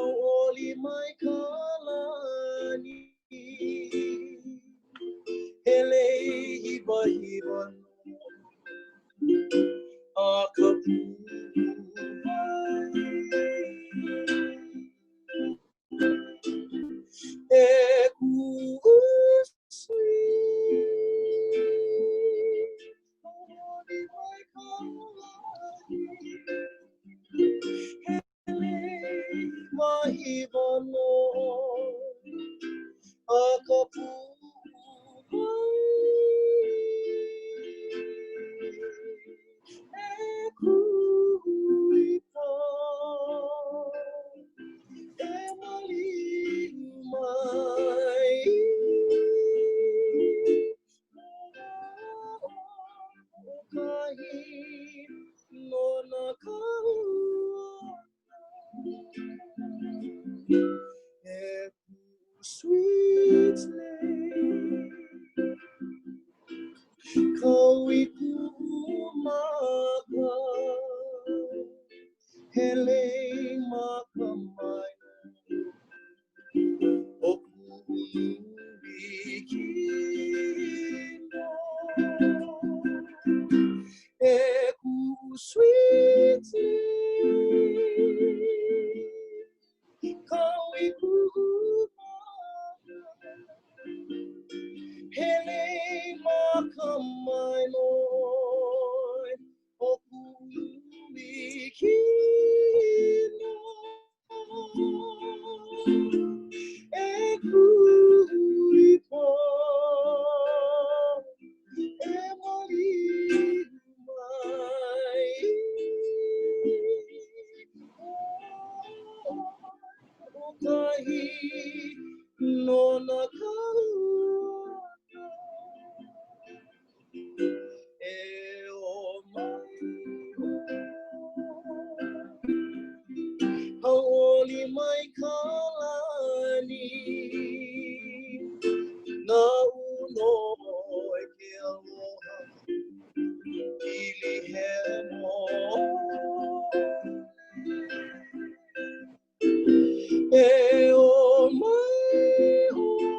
Hauʻoli mai ka lani He lei hiwahiwa nō a ka puʻuwai E kuʻu sweet Hauʻoli mai ka lani He lei hiwahiwa nō a ka puʻuwai E kuʻu ipo e maliu mai Hoʻokahi nona ka E kuʻu sweet lei Kau i kuʻu maka He lei makamae O kuʻu nui kino E kuʻu sweet lei Kau i kuʻu maka He lei makamae nō O kuʻu nui kino E kuʻu ipo e maliu mai Hoʻokahi nona ka ua E ō mai ʻoe Hauʻoli mai ka lani Naʻu nō ʻoe ke aloha ʻili hemolele E ō mai ʻoe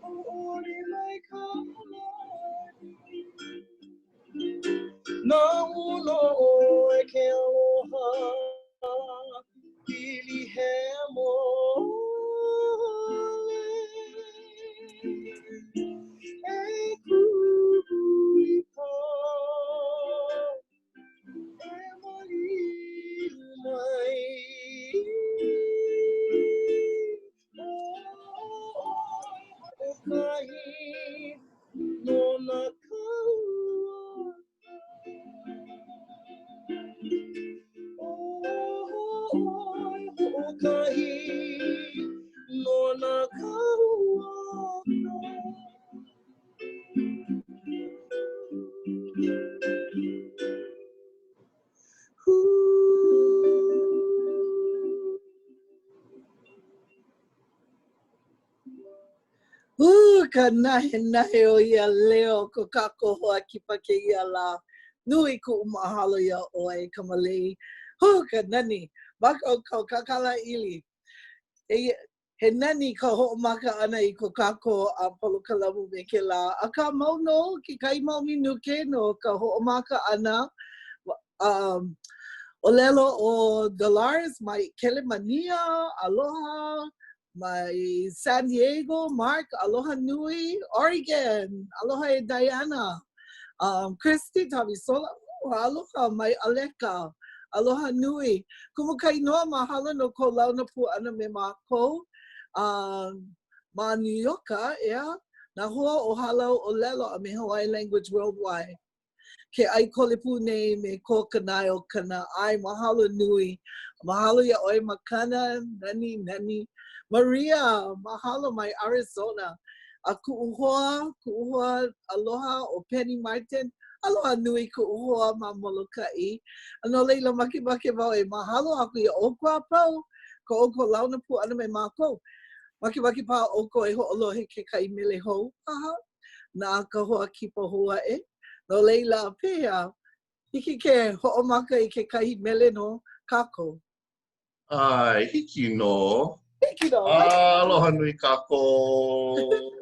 Hauʻoli mai ka lani Naʻu nō ʻoe ke aloha ʻili hemolele E kuʻu ipo E maliu mai Hoʻokahi nona ka ua Hoʻokahi nona ka ua Ū, ka nahenahe o ia leo ko kākou hoa kipa kēia lā. Nui kuʻu mahalo iā ʻoe, Kamalei. Hū, ka nani! Mākaukau kākala ʻili. Eia, He nani ka hoʻomaka ʻana i ko kākou a polokalamu me kēlā, akā mau nō kekahi mau minuke no ka hoʻomaka ʻana. Um, ʻōlelo ʻo Dolores mai Kelemania, aloha, mai San Diego, Mark, aloha nui, Oregon, aloha e Diana. Um, Christy Tavisola, aloha mai ʻAleka. Aloha nui. Kumu Kainoa, mahalo no kou launa pū ʻana me mākou. Um, ma New Yorka, ʻeā, nā hoa o Hālau ʻŌlelo a me Hawaiian Language Worldwide. Ke ʻai kole pū nei me ko Kanaeokana. ʻAe, mahalo nui. Mahalo iā ʻoe Makana, nani, nani. Maria, mahalo mai Arizona. A kuʻu hoa, kuʻu hoa aloha ʻo Penny Martin, aloha nui kuʻu hoa ma Molokaʻi. A no laila, makemake wau e mahalo aku iā ʻoukou a pau, ko ʻoukou launa pū ʻana me mākou. Makemake paha ʻoukou e hoʻolohe kekahi mele hou paha na ka hoa kipa hou aʻe. No laila, pehea, hiki ke hoʻomaka i kekahi mele no kākou. ʻAe, hiki nō. Hiki nō. Aloha nui kākou.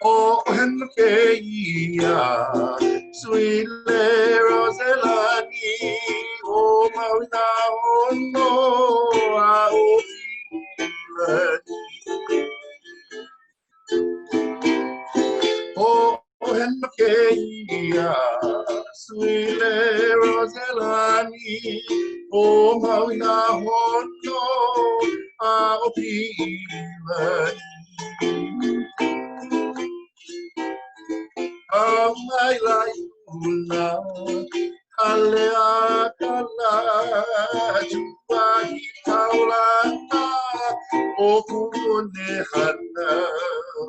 ʻO Hena kēia, Sweet Lei Roselani, ʻo Maui nā hono a ʻo Piʻilani. ʻO Hena kēia, Sweet Lei Roselani, ʻo Maui nā hono a ʻo Piʻilani. Kau maila i luna, Haleakala, Wahi kaulana o kuʻu one hānau.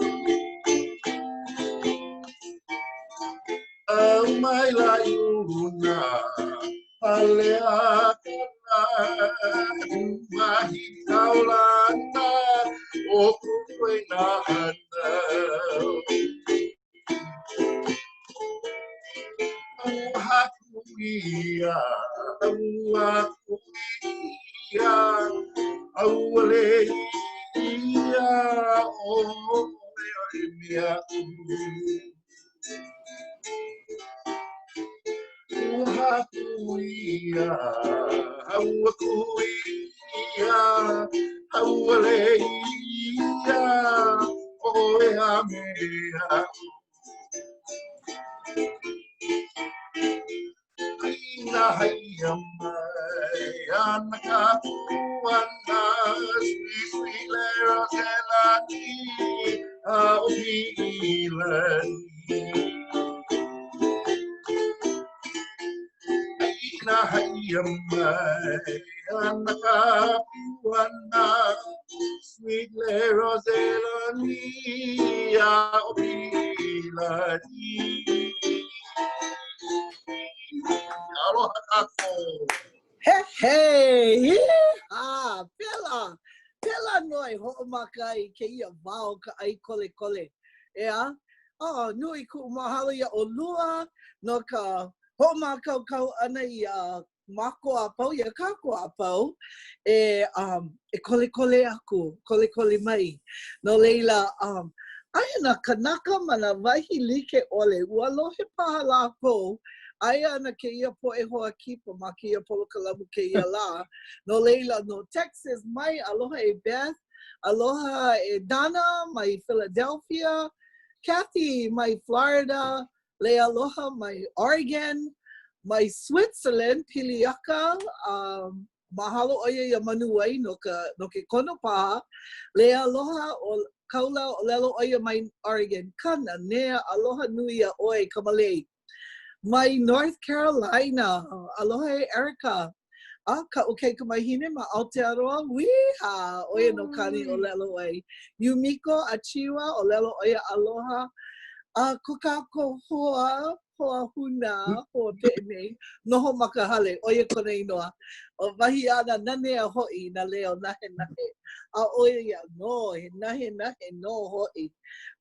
Kau maila i luna, Haleakala, Wahi kaulana o kuʻu ʻāina hānau. Haku ia, ua ia, ʻauale ia, ʻoe a e mea Ua haku ia, ua ia, ʻauale ia, ʻoe a me aʻu. ʻAina haia mai ana ka puana, sweet, sweet lei Roselani, a ʻo Piʻilani. ʻAina haia mai ana ka puana, sweet lei Roselani, a ʻo Piʻilani. Aloha kākou. He hey, ha, pēlā, pēlā nō e hoʻomaka ai kēia wā o ka ʻai kolekole. ʻEā? Oh, nui kuʻu mahalo iā ʻolua no ka hoʻomākaukau ʻana iā mākou a pau, iā kākou a pau, e, um, e kolekole aku, kolekole mai. No laila, um, aia nā kanaka ma nā wahi like ʻole, ua lohe paha lākou, aia ana kēia poʻe hoa kipa ma kēia polokalamu kēia lā. No laila, no Texas mai, aloha e Beth, aloha e Dana mai Philadelphia, Kathy mai Florida, Lei Aloha mai Oregon, mai Switzerland, Piliaka, um, mahalo ʻo ia iā Manuwai no ka, no ke kono paha. Lei Aloha, o Kaula ʻōlelo ʻo ia mai Oregon. Ka nanea, aloha nui iā ʻoe, Kamalei. Mai North Carolina, aloha e Erica. A kaʻu kaikamahine ma Aotearoa, wīhā, ʻo ia no Kani ʻōlelo ai. Yumiko Achiwa, ʻōlelo ʻo ia aloha. A ko kākou hoa, hoa huna, hoa peʻe nei, noho ma ka hale, ʻo ia kona inoa. ʻO wahi āna, nanea hoʻi nā leo nahenahe. A ʻo ia nō, he nahenahe nō hoʻi.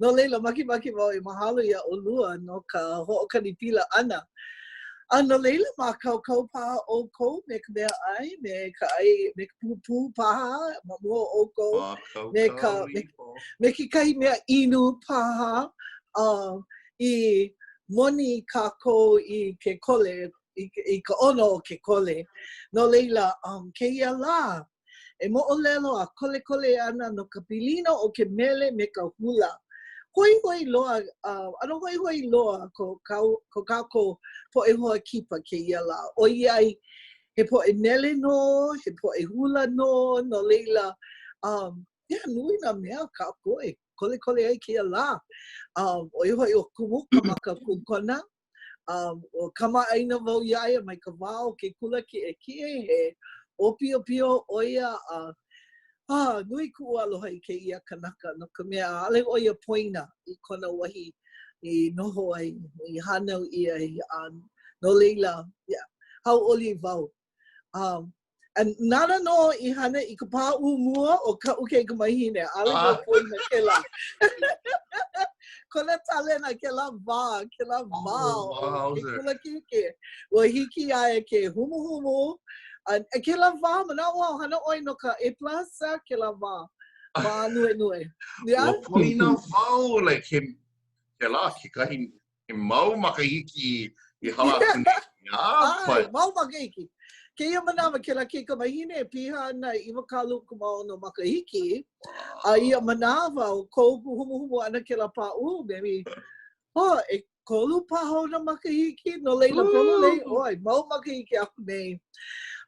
No laila, makemake wau e mahalo iā ʻolua no ka hoʻokani pila ʻana. A no laila, mākaukau paha ʻoukou me ka mea ʻai, me ka ʻai, me ka pūpū paha ma mua o ʻoukou, me ka, me, me kekahi mea inu paha, uh, i moni kākou i ke kole, i, i ka ʻono o ke kole. No laila, um, kēia lā, E moʻolelo a kolekole ana no ka pilina o ke mele me ka hula. Hoihoi loa, uh, ʻano hoihoi loa ko, kau, ko kākou poʻe hoa kipa kēia lā. ʻOiai, he poʻe mele nō, he poʻe hula nō, no laila, um, yeah, nui nā mea kākou e kolekole ai kēia lā. Um, ʻo ia hoʻi ʻo Kumu Kamaka Kukona, Um, ua kamaʻāina wau iā ia mai ka wā o ke kula kiʻekiʻe, he ʻōpiopio ʻo ia, a ah, nui kuʻu aloha i kēia kanaka, no ka mea, ʻaʻole ʻo ia poina i kona wahi i noho ai, i hānau ʻia ai, a no laila, yeah, hauʻoli wau. Um, a nāna nō i hana i ka pāʻū mua o kaʻu kaikamahine, ʻaʻole wau poina kēlā. Kona talena kēlā wā, kēlā wā oh, ke kula kiʻekiʻe. Ua hiki iā ia ke humuhumu. A kēlā wā, manaʻo au, hana ʻoe no ka A plus, a kēlā wā. Wā ānuenue. Yeah? Ua poina wau, like, he, kēlā kekahi he mau makahiki i hala aku nei. Yeah, but... Mau makahiki. Kēia manawa, kēlā kaikamahine e piha ana i 26 makahiki, a ia manawa o kou humuhumu ʻana kēlā pāʻū, maybe, oh, ʻekolu paha ona makahiki, no laila, pololei ʻoe, mau makahiki aku nei.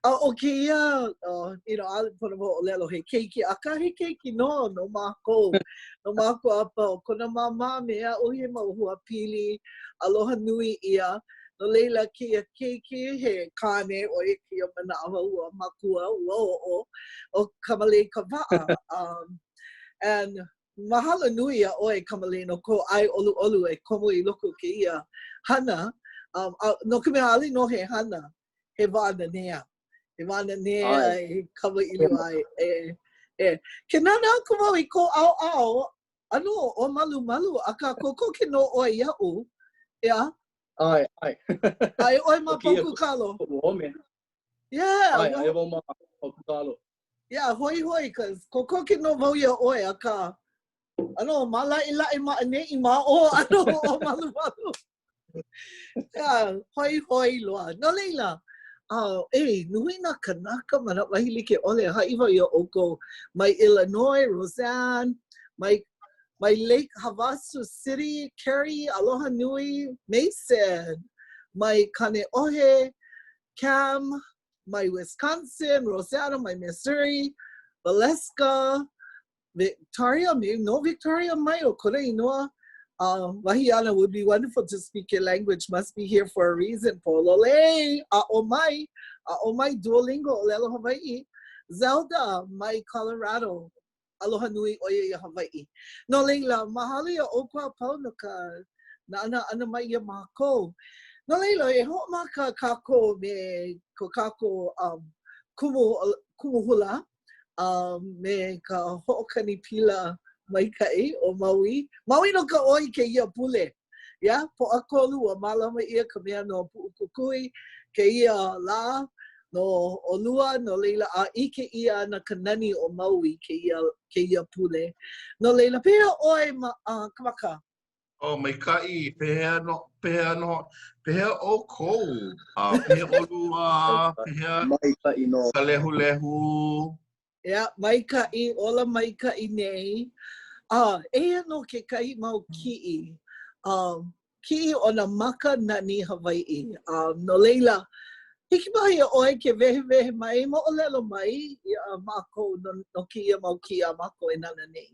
A ʻo kēia, uh, you know, ʻaʻole pono wau ʻōlelo he keiki, akā he keiki nō no mākou, no mākou a pau. Kona māmā me aʻu he mau hoa pili, aloha nui ʻia. No laila, kēia keiki, he kāne ʻo ia kēia manawa, ua makua, ua oʻo, ʻo Kamalei Kawaʻa. Um, and mahalo nui iā ʻoe, Kamalei, no kou ʻae ʻoluʻolu e komo i loko o kēia hana. Um, a, no ka mea, ʻaʻole nō he hana, he wā nanea. He wā nanea e kamaʻilio ai. E, e. Ke nānā aku wau i kou ʻaoʻao, ʻano ʻōmalumalu, akā kokoke nō ʻoe iaʻu. ʻEā? ʻAe, ʻae. Aia ʻoe ma Paukūkalo. Home. Yeah. ʻAe, aia wau ma Paukūkalo. Yeah, hoihoi, cause kokoke nō wau iā ʻoe, akā, ʻano mālaʻelaʻe ma ʻaneʻi ma ʻō, ʻano ʻōmalumalu. Yeah, hoihoi loa. No laila, uh, e, nui nā kanaka ma nā wahi like ʻole. Haʻi wau iā ʻoukou, mai Illinois, Roseanne, mai, mai Lake Havasu City, Kerry, aloha nui, Mason, mai Kaneʻohe, Cam, mai Wisconsin, Roseanna, mai Missouri, Valeska, Victoria, no Victoria mai ʻo kona inoa. Uh, wahi āna, would be wonderful to speak your language, must be here for a reason. Pololei, aʻo mai, aʻo mai Duolingo ʻōlelo Hawaiʻi. Zelda, mai Colorado, aloha nui ʻo ia iā Hawaiʻi. No laila, mahalo iā ʻoukou a pau no ka nānā ʻana mai iā mākou. No laila, e hoʻomaka kākou me ko kākou um, kumu, kumu hula um, me ka hoʻokani pila maikaʻi o Maui. Maui no ka ʻoi kēia pule. Yeah, Pōʻakolu ua mālama ʻia ka mea no Puʻukukui kēia lā no ʻolua, no laila a ʻike ʻia ana ka nani o Maui kēia, kēia pule. No laila, pehea ʻoe ma, uh, Kamaka? Oh, maikaʻi, pehea no, pehea no, pehea ʻoukou? Uh, pehea ʻolua, pehea maikaʻi nō. Ka lehulehu. Yeah, maikaʻi, ola maikaʻi nei. Uh, eia nō kekahi mau kiʻi. Um, kiʻi o nā maka nani Hawaiʻi. Um, no laila, hiki paha iā ʻoe ke wehewehe mai, moʻolelo mai iā mākou no, no kēia mau kiʻi a mākou e nānā nei.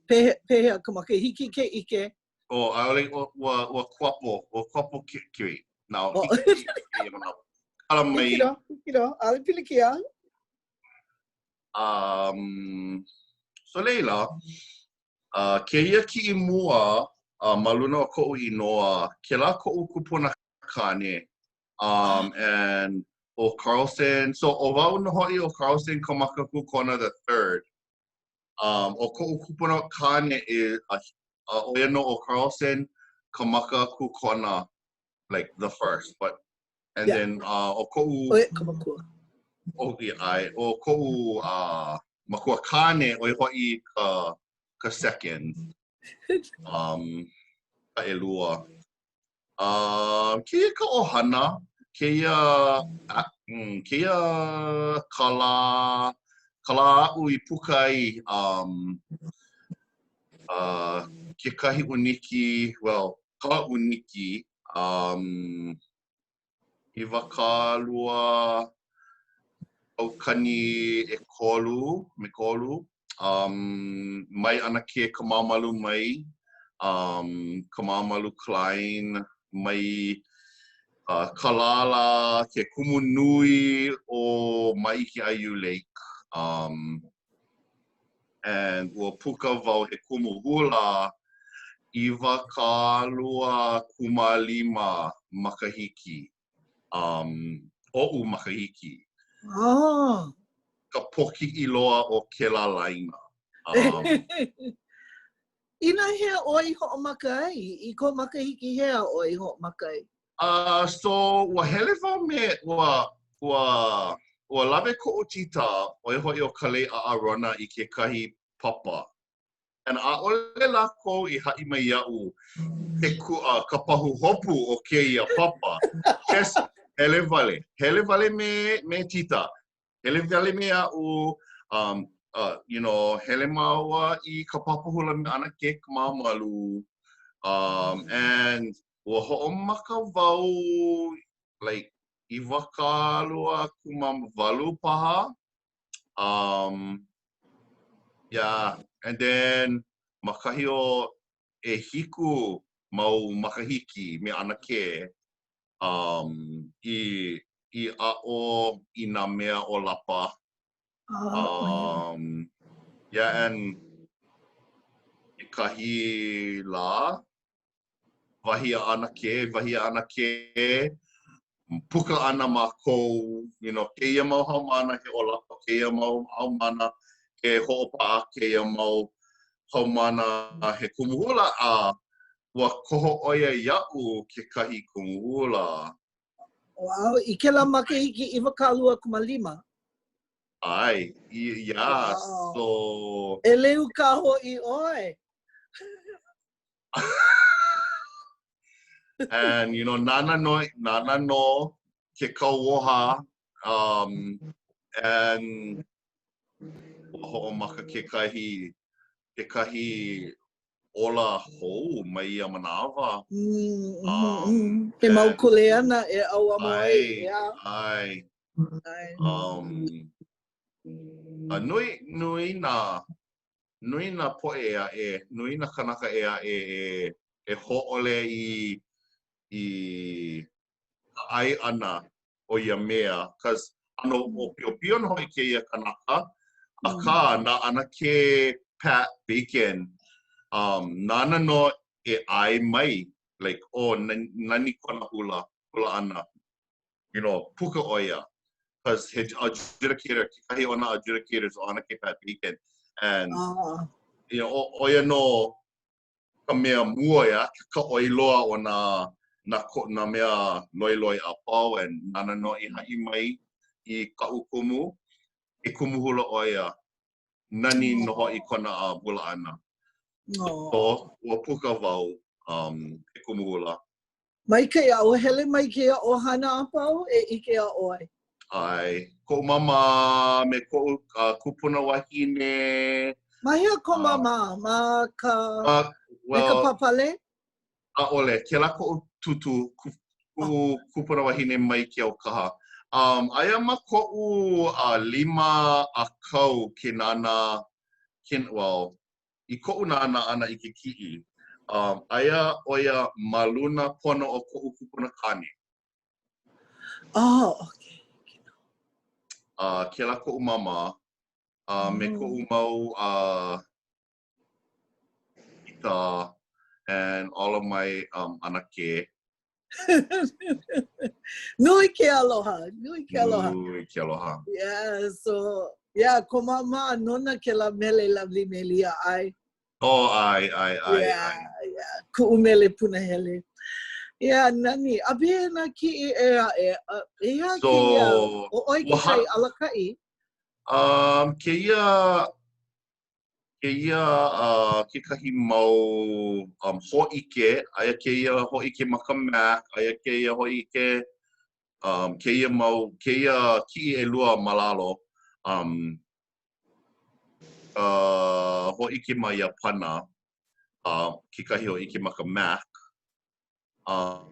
Pehea, pehea Kamaka, hiki ke ʻike? Oh, ʻaʻole, ua, ua kuapo, ua kuapo ke, ke, now, oh. hiki ke, kala mai. Hiki nō, hiki nō, ʻaʻole pilikia. Um, so laila, uh, kēia kiʻi mua uh, ma luna o koʻu inoa, kēlā koʻu kupuna kāne. Um, and ʻo Carlson, so ʻo wau nō hoʻi ʻo Carlson Kamaka Kukona the third. Um, ʻo koʻu kupuna kāne i, uh, uh, ʻo ia nō ʻo Carlson Kamaka Kukona, like the first, but and yeah. then uh, ʻo koʻu... ʻO ia ka makua. ʻO, yeah, ʻae, ʻo koʻu uh, makua kāne, ʻo ia hoʻi ka, ka second. Um, ka ʻelua. Uh, kēia ka ʻohana, kēia, mm, kēia ka lā, ka lā aʻu i puka ai um, uh, kekahi ʻūniki, well, ka ʻūniki, um, 23 me kolu, um, mai ʻAnakē Kamāmalu mai, um, Kamāmalu Klein, mai uh, Kalala, ke kumu nui o Māʻiki Aiu Lake. Um, and ua puka wau he kumu hula 25 makahiki. Um, oʻu makahiki. Oh. Ka pōkiʻi loa o kēlā laina. Um, Inahea ʻoe i hoʻomaka ai? I kou makahiki hea ʻoe i hoʻomaka ai? Uh, so, ua hele wau me, ua, ua, ua lawe koʻu tita, ʻo ia hoʻi ʻo Kalei ʻAʻarona i kekahi papa. And ʻaʻole lākou i haʻi mai iaʻu ke ku, uh, ka pahuhopu o kēia papa. Just hele wale. Hele wale me, me tita. Hele wale me aʻu, um, uh, you know, hele māua i ka papa hula me ʻAnakē Kamāmalu. Um, and ua hoʻomaka wau, like, 28 paha. Um, yeah, and then ma kahi o ʻehiku mau makahiki me ʻAnakē um, i, i aʻo i nā mea ʻōlapa. Ah, um, yeah, and kekahi lā, wahi a ʻAnakē, wahi a ʻAnakē, puka ana mākou, you know, kēia mau haumāna he ʻōlapa, kēia mau haumāna he hoʻopaʻa, kēia mau haumāna he kumu hula, a ua koho ʻo ia iaʻu kekahi kumu hula. Wow, i kēlā makahiki 25. ʻAe, yeah, wow. so... ʻEleu kā hoʻi ʻoe. And, you know, nāna nō, nāna nō ke kauoha, um, and ua hoʻomaka kekahi, kekahi ola hou mai ia manawa. Mm, mm, um, he mau kuleana e ʻauamo ai. Yeah. ʻAe. Um, a nui, nui nā, nui nā poʻe ʻē aʻe, nui nā kanaka ʻē aʻe e, e hōʻole i, i ka ʻae ʻana o ia mea, cause ʻano ʻōpiopio nō hoʻi kēia kanaka, akā na ʻAnakē Pat Bacon, um, nāna nō e ʻae mai, like, oh, nani kona hula, hula ʻana. You know, puka ʻo ia. Cause he adjudicator, kekahi o nā adjudicators ʻo ʻAnakē Pat Bacon. And, ah. you know, ʻo ia nō ka mea mua, yeah, ka ʻoi loa o nā, nā, nā mea loiloi a pau, and nāna nō i haʻi mai i kaʻu kumu, he kumu hula ʻo ia. Nani nō hoʻi kona uh, hula ʻana. Oh. So, ua puka wau um, he kumu hula. Maikaʻi, a ua hele mai kēia ʻohana a pau e ʻike iā ʻoe? ʻAe. Koʻu māmā me koʻu uh, kupuna wahine. Ma hea ko uh, māmā? Ma ka, uh, well, me ka pāpale? ʻAʻole. Kēlā koʻu tūtū, ku, ku, oh. kupuna wahine mai Keaukaha. Um, aia ma koʻu uh, lima ʻākau ke nānā, ke, well, i koʻu nānā ʻana i ke kiʻi, um, aia ʻo ia ma luna pono o koʻu kupuna kāne. Oh, okay. Uh, kēlā koʻu māmā, uh, me mm. koʻu mau uh, tita and all of my um, ʻanakē. Nui ke aloha, nui ke aloha. Nui ke aloha. Yeah, so, yeah, ko māmā nona kēlā mele Lovely Melia, ʻae. Oh, ʻae, ʻae, ʻae. Yeah, ʻae. yeah, kuʻu mele punahele. Yeah, nani. A pehea nā kiʻi ʻē aʻe? Pehea so, kēia, ʻo ʻoe kekahi alakaʻi? Um, kēia, kēia uh, kekahi mau um, hōʻike, aia kēia hōʻike ma ka Mac, aia kēia hōʻike, um, kēia mau, kēia kiʻi ʻelua ma lalo, um, uh, hōʻike ma Iāpana, uh, kekahi hōʻike ma ka Mac. Um,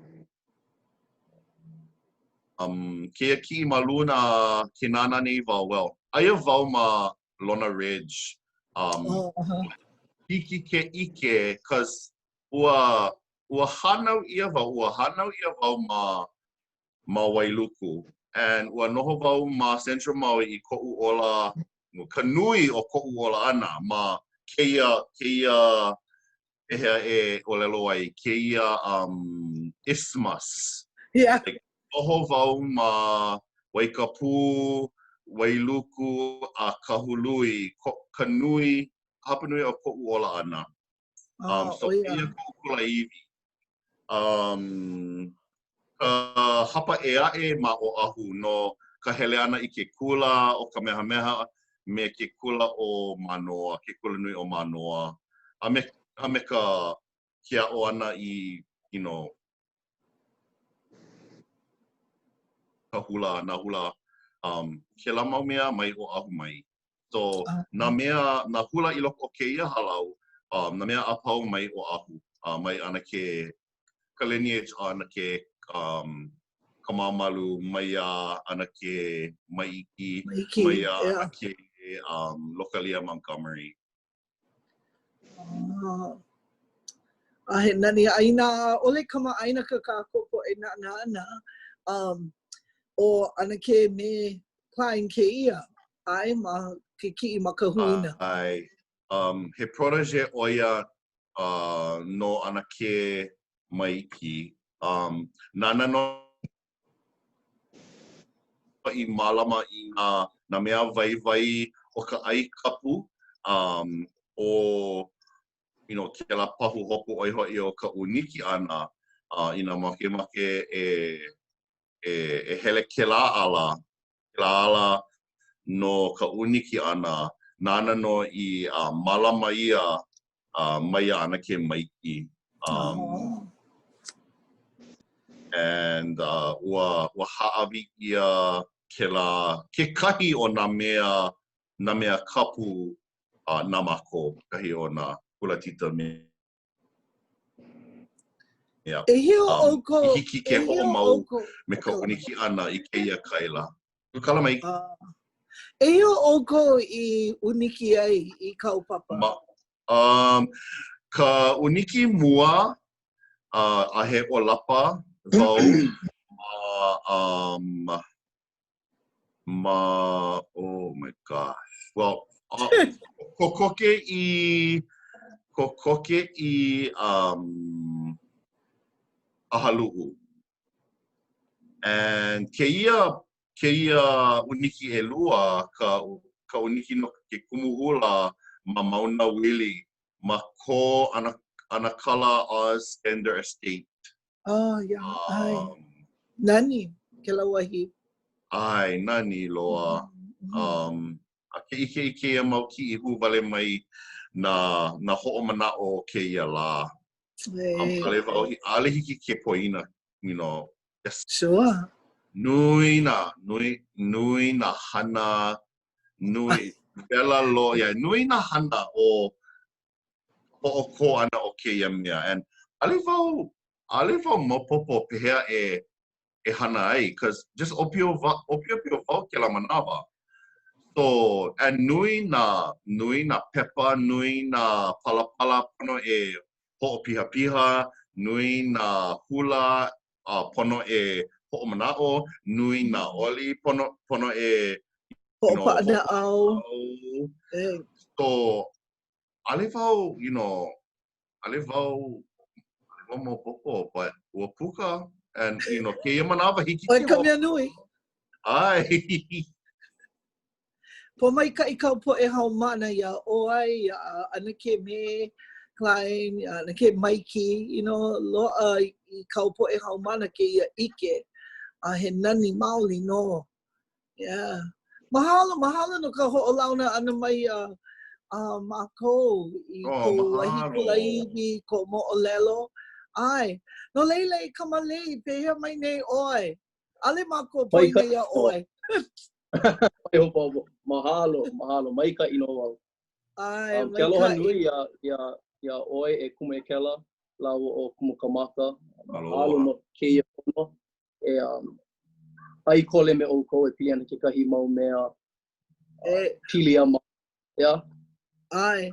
kēia kiʻi ma luna ke nānā nei wau, well, aia wau ma Lona Ridge. Um, oh, uh -huh. Hiki ke ʻike, cause ua, ua hānau ʻia wau, ua hānau ʻia wau ma, ma Wailuku. And ua noho wau ma Central Maui i koʻu ola, ka nui o koʻu ola ʻana ma kēia, kēia pehea e ʻōlelo ai kēia um, isthmus. Yeah. Like, Noho wau ma Waikapū, Wailuku, a Kahului, ko, ka nui, hapanui o koʻu ola ʻana. Um, so, kēia koʻu kulāiwi. Um, ka hapa ʻē aʻe ma Oʻahu no ka hele ʻana i ke kula ʻo Kamehameha me ke kula ʻo Mānoa, ke kula nui o Mānoa, a me, a me ka ke aʻo ʻana i, you know, ka hula, nā hula, um, kēlā mau mea mai Oʻahu mai. So, nā mea, nā hula i loko o kēia hālau, um, nā mea a pau mai Oʻahu, uh, mai ʻAnakē, ka lineage a ʻAnakē, um, Kamāmalu, maiā ʻAnakē Maiki, Maiki, maiā yeah. ʻAnakē um, Lokalia Montgomery. Ah. A he nani, a inā ʻaʻole kamaʻāina ko kākou poʻe nānā, um, ʻo ʻAnakē May Klein kēia, ʻae ma ke kiʻi ma ka huina. ʻAe. Um, he protege ʻo ia uh, no ʻAnakē Maiki. Um, nāna nō i mālama i nā, nā mea waiwai o ka ʻai kapu, um, ʻo you know, kēlā pahuhopu ʻo ia hoʻi ʻo ka ʻūniki ʻana, uh, inā makemake e, e, e hele kēlā ala, kēlā ala no ka ʻūniki ʻana, nāna nō i uh, mālama ia uh, maiā ʻAnakē Maiki. Um, oh. And uh, ua, ua hāʻawi ʻia kēlā kekahi o nā mea, nā mea kapu uh, na mākou, kekahi o nā hula tita mea. ʻEhia Um, ʻoukou, i hiki ke ʻehia hoʻomau ʻoukou, me ka ʻūniki ʻana i kēia kaila. Kūkala mai. Uh, ʻehia ʻoukou i ʻūniki ai i kāu papa? Ma, um, ka ʻūniki mua, uh, a he ʻōlapa wau ma, um, ma, oh my gosh, well, uh, kokoke i, kokoke i um, ʻAhaluʻu. And kēia, kēia ʻūniki ʻelua, ka, ka ʻūniki no ke kumu hula ma Maunawili, ma ko ʻAnakala Oz Stender Estate. Oh, yeah. ʻAe. Um, nani, kēlā wahi. ʻAe, nani loa. Mm -hmm. Um, a ke ʻike i kēia mau kiʻi hū wale mai nā, nā hoʻomanaʻo o kēia lā. Um, ʻaʻole wau, ʻaʻole hiki ke poina, you know. Yes. Sure. Nui nā, nui, nui nā hana, nui, wela loa, yeah, nui nā hana o hoʻokō ʻana o kēia mea. And ʻaʻole wau, ʻaʻole wau maopopo pehea e e hana ai, cause just ʻōpio ʻōpiopio wau kēlā manawa. So, and nui nā, nui nā pepa, nui nā palapala pono e hoʻopihapiha, nui nā hula uh, pono e hoʻomanaʻo, nui nā oli pono, pono e hoʻopaʻanaʻau. So, ʻaʻole wau, you know, ʻaʻole wau, ʻaʻole wau maopopo, but ua puka, and, you know, kēia manawa hiki ke. ʻOe ka mea nui. ʻAe. Pōmaikaʻi kāu poʻe haumāna iā ʻoe, iā ʻAnakē May Klein, iā ʻAnakē Maiki, you know, loaʻa i kāu poʻe haumāna kēia ʻike, a he nani maoli nō. Yeah. Mahalo, mahalo no ka hoʻolauna ʻana mai iā uh, mākou i oh, kou wahi kulāiwi, kou moʻolelo. ʻAe. No laila e Kamalei, pehea mai nei ʻoe? ʻAʻole mākou poina iā ʻoe. Mai Mahalo, mahalo. Maikaʻi nō wau. ʻAe, um, ke aloha nui iā, iā, iā ʻoe e Kumu Ekela lāua ʻo Kumu Kamaka. Mahalo no kēia pono. e um, ʻai kole me ʻoukou e pili ana kekahi mau mea e pili iā ma yeah. ʻAe.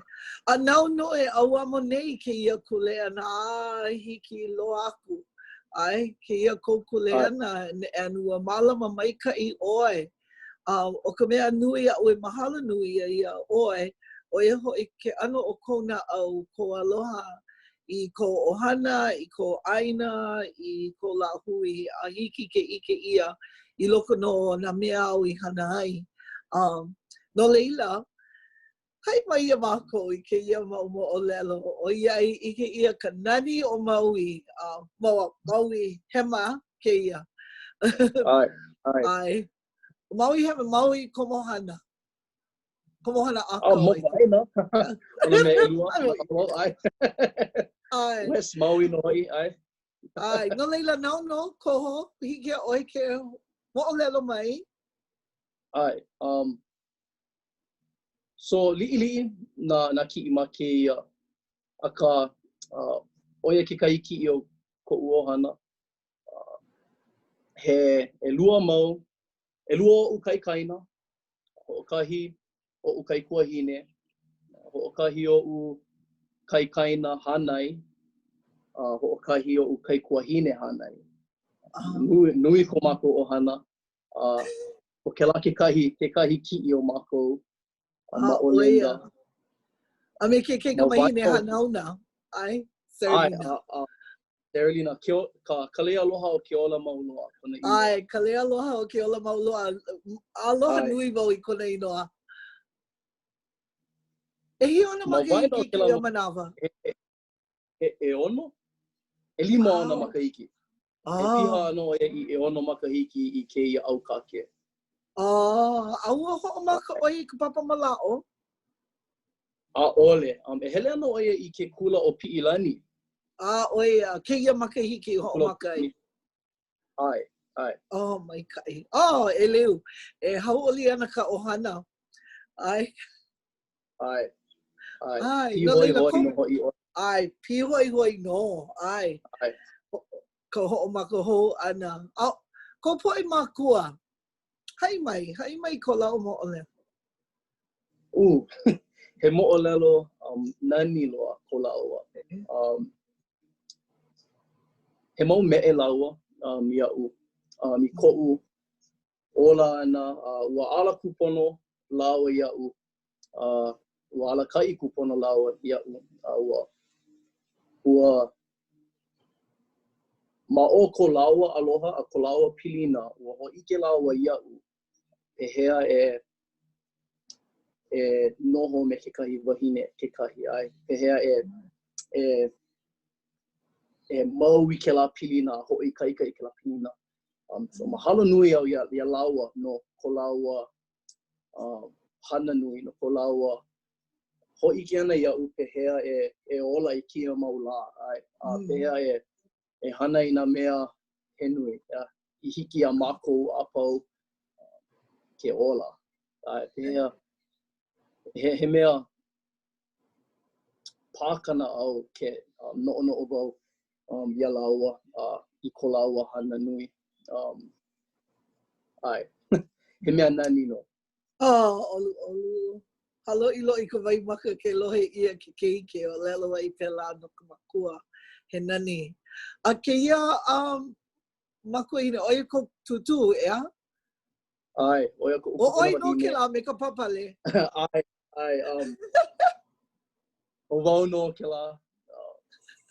A nāu nō e ʻauamo nei kēia kuleana a hiki loa aku. ʻAe, kēia kou kuleana, and ua mālama maikaʻi ʻoe. A ʻo ka mea nui aʻu e mahalo nui ai iā ʻoe, ʻo ia hoʻi ke ʻano o kou naʻau, kou aloha i. i kou ʻohana, i kou ʻāina, i kou lāhui, a hiki ke ʻike ʻia i loko nō o nā mea āu i hana ai. Um, no laila, haʻi mai iā mākou i kēia mau moʻolelo, ʻoiai ʻike ʻia ka nani o Maui, a uh, Maui Hema kēia. ʻAe, ʻae. ʻAe. Maui Hema, Maui Komohana. Komohana ʻĀkau. Oh, ma waena. ʻO nā mea ʻelua. ʻAe. ʻAe. West Maui nō hoʻi, ʻae. ʻAe, no laila, nāu nō, koho, hiki iā ʻoe ke moʻolelo mai. ʻAe. Um, so, liʻiliʻi nā, nā kiʻi ma kēia, akā, uh, ʻo ia kekahi kiʻi o koʻu ʻohana. Uh, he ʻelua mau, ʻelua oʻu kaikaina, Hoʻokahi oʻu kaikuahine, hoʻokahi oʻu kaikaina hānai, a hoʻokahi oʻu kaikuahine hānai. Nui, nui ko mākou ʻohana, a ʻo kēlā kekahi, kekahi kiʻi o mākou a ma ʻOlinda. A me ke kaikamahine hanauna, ʻae, Seralina. ʻAe, a, a, Seralina, ke, ka, ka lei aloha o ke ola mau loa, kona inoa. ʻAe, ka lei aloha o ke ola mau loa. Aloha ʻAe. nui wau i kona inoa. ʻEhia ona makahiki i kēia manawa? He, he ʻeono? ʻElima ona makahiki. Oh. E piha ana ʻo ia i ʻeono makahiki i kēia ʻAukake. Oh, a ua hoʻomaka ʻo ia i ka papa mālaaʻo? ʻAʻole. Um, e hele ana ʻo ia i ke kula ʻo Piʻilani. A ʻo ia, kēia makahiki i hoʻomaka ai. ʻAe, ʻae. Oh, maikaʻi. Oh, ʻeleu. E hauʻoli ana ka ʻohana. ʻAe. ʻAe. ʻAe. ʻAe. No laila, Pīhoihoi nō hoʻi ʻoe. ʻAe, pīhoihoi nō. ʻAe. ʻAe. Ka hoʻomaka hou ʻana. A kou poʻe mākua, haʻi mai, haʻi mai ko lāua moʻolelo. Uh, he moʻolelo um, nani loa ko lāua. Um, he mau meʻe lāua um, iaʻu um, i koʻu ola ʻana, uh, ua ala kūpono lāua iaʻu, uh, ua alakaʻi kūpono lāua iaʻu, a ua, ua ma o ko lāua aloha a ko lāua pilina, ua hōʻike lāua iaʻu pehea e e noho me kekahi wahine kekahi, ʻae, pehea e e e mau i kēlā pilina, hoʻoikaika i kēlā pilina. Um, so mahalo nui au iā, iā lāua no ko lāua um, hana nui, no ko lāua hōʻike ʻana iaʻu pehea e, e ola i kēia mau lā, ʻae, a mm. pehea e, e hana i nā mea he nui, a, i hiki iā mākou a pau ke ola. ʻAe, pehea, he, he mea pā ka naʻau ke um, noʻonoʻo wau um, iā lāua uh, i ko lāua hana nui. Um, ʻae, he mea nani nō. Oh, ʻoluʻolu. Hāloʻiloʻi ka waimaka ke lohe ʻia ke keiki e ʻōlelo ai pēlā no ka makua. He nani. A kēia um, makuahine, ʻo ia kou tūtū, ʻeā? ʻAe, ʻo ia koʻu ʻO ʻoe nō kēlā me ka pāpale. ʻAe, ʻae, um, ʻo wau nō kēlā. Uh,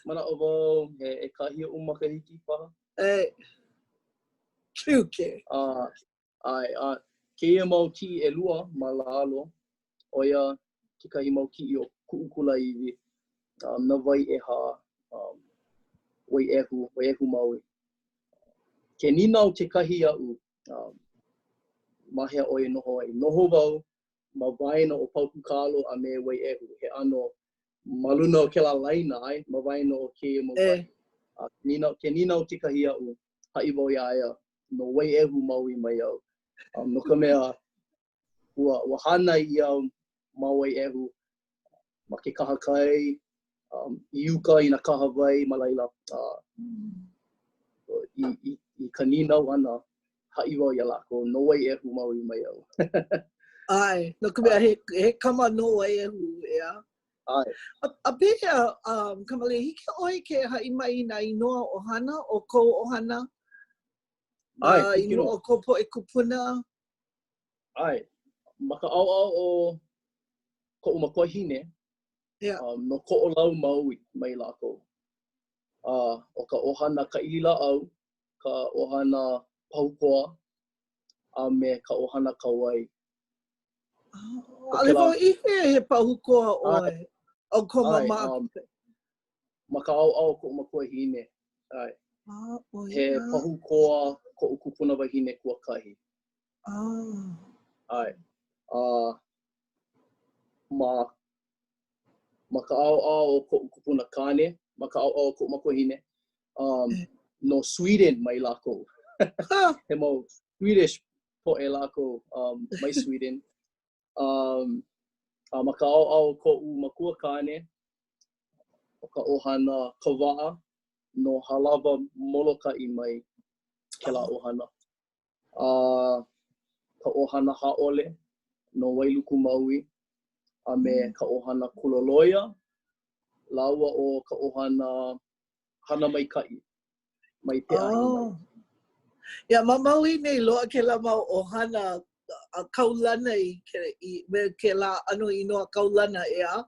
manaʻo wau he ʻekahi oʻu makahiki paha. E, cute. Uh, ʻae, a kēia mau kiʻi ʻelua ma lalo, ʻo ia kekahi mau kiʻi o kuʻu kulāiwi, um, na Waiʻeha, um, Waiʻehu, Waiʻehu Maui. Ke nīnau kekahi iaʻu, um, ma hea ʻoe e noho ai? Noho wau ma waena o Paukūkalo a me Waiʻehu, he ʻano ma luna o kēlā laina, ʻae, ma waena o kēia mau wahi. A nīnau, ke nīnau kekahi iaʻu, haʻi wau iā ia, no Waiʻehu Maui mai au. Um, no ka mea, ua, ua hānai ʻia au ma Waiʻehu, ma ke kahakai, um, i uka i nā kahawai ma laila. Uh, i, i, i ka nīnau ʻana, haʻi wau iā lākou, no Waiʻehu Maui mai au. ʻAe, no ka mea, he, he kama no Waiʻehu, ʻeā? ʻAe. A, a pehea, um, Kamalei, hiki ʻoe ke haʻi mai i nā inoa ʻohana o kou ʻohana? ʻAe, Nā hiki inoa nō. o kou poʻe kūpuna? ʻAe. Ma ka ʻaoʻao o koʻu makuahine, Yeah. um, no Koʻolau Maui mai lākou. Uh, ʻo ka ʻohana Kaʻililāʻau, ka ʻohana Pahukoa, a me ka ʻohana Kauai. ʻAʻole wau ʻike he Pahukoa ʻoe. ʻO ko māmā. Um, ma ka ʻaoʻao o koʻu makuahine. ʻAe. Ah, he Pahukoa koʻu kupuna wahine kuakahi. Ah. ʻAe. Uh, ma ma ka ʻaoʻao o koʻu kupuna kāne, ma ka ʻaoʻao o koʻu makuahine, um, no Sweden mai lākou. He mau Swedish poʻe lākou um, mai Sweden. Um, a ma ka ʻaoʻao o koʻu makua kāne, ʻo ka ʻohana Kawaʻa no Halawa Molokaʻi mai kēlā ʻohana. A ka ʻohana Hāʻole no Wailuku Maui, a me ka ʻohana Kuloloia, lāua ʻo ka ʻohana Hana Maikaʻi mai Peʻahi mai. Oh. Yeah, ma Maui nei loaʻa kēlā mau ʻohana kaulana i, ke, i me kēlā ʻano inoa kaulana, ʻeā.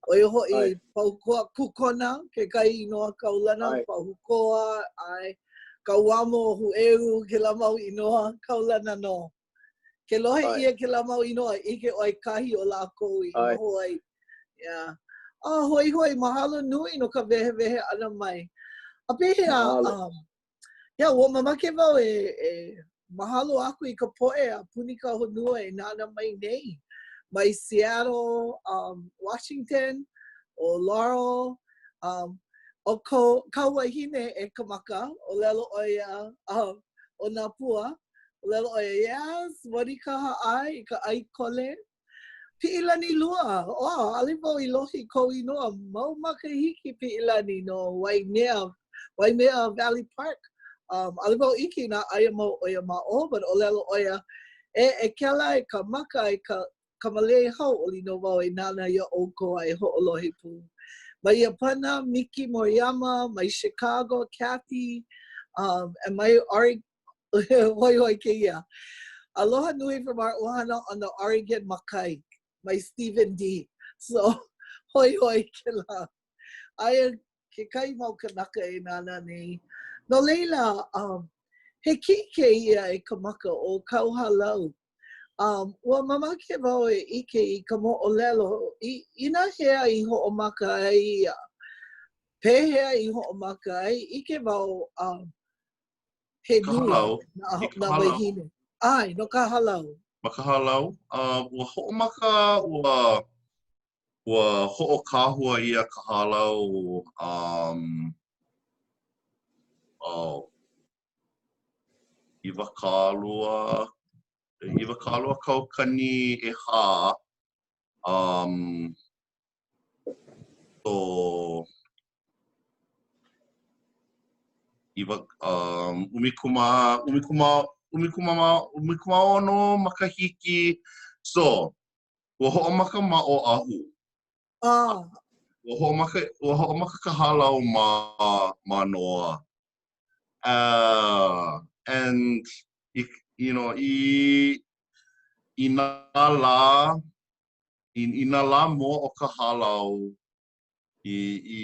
ʻO ia hoʻi ʻAe. Pahukoa Kukona, kekahi inoa kaulana, ʻAe. Pahukoa, ʻae. Kauamo, Huʻeu, kēlā mau inoa kaulana nō. Ke lohe ʻia kēlā mau inoa, ʻike ʻoe kahi o lākou i noho ai. Yeah. Oh, hoihoi, mahalo nui no ka wehewehe ʻana mai. A pehea, um, yeah, ua mamake wau e, e mahalo aku i ka poʻe a puni ka honua e nānā mai nei. Mai Seattle, um, Washington, ʻo Laurel, um, ʻo ko, kāu wahine e Kamaka, ʻōlelo ʻo ia, um, ʻo Nāpua, ʻōlelo ʻo ia, yes, Monika Haʻai i ka ʻai kole. Piʻilani Lua, oh, ʻaʻole wau i lohe i kou inoa, mau makahiki Piʻilani no Waimea, Waimea Valley Park. Um, ʻaʻole wau ʻike inā aia mau ʻo ia ma ʻō, but ʻōlelo ʻo ia, e, e Kela, e Kamaka, e ka, Kamalei hauʻoli nō wau e nānā iā ʻoukou a e hoʻolohe pū. Mai Iāpana, Miki Moriyama, mai Chicago, Kathy, um, and mai Oregon, Hoihoi kēia. Aloha nui from our ʻohana on the Oregon makai, mai Stephen D. So, hoihoi kēlā. Aia kekahi mau kanaka e nānā nei. No laila, um, he kiʻi kēia e Kamaka ʻo kāu hālau. Um, ua mamake wau e ʻike i ka moʻolelo i, inahea i hoʻomaka ai ia. Pehea i hoʻomaka ai, ʻike wau um, he nui nā, nā wāhine. ʻAe, no ka hālau. Ma ka hālau, uh, ua hoʻomaka, ua, ua hoʻokahua ʻia ka hālau um, oh, 20, 20 kaukani ʻehā, um, so iwa, um, ʻumikūmā, ʻumikūmā, ʻumikūmāmā, ʻumikūmāono makahiki. So, ua hoʻomaka ma Oʻahu. Ah. Ua hoʻomaka, ua hoʻomaka ka hālau ma Mānoa. Uh, and, i, you know, i, i nā lā, i, i nā lā mua o ka hālau, i, i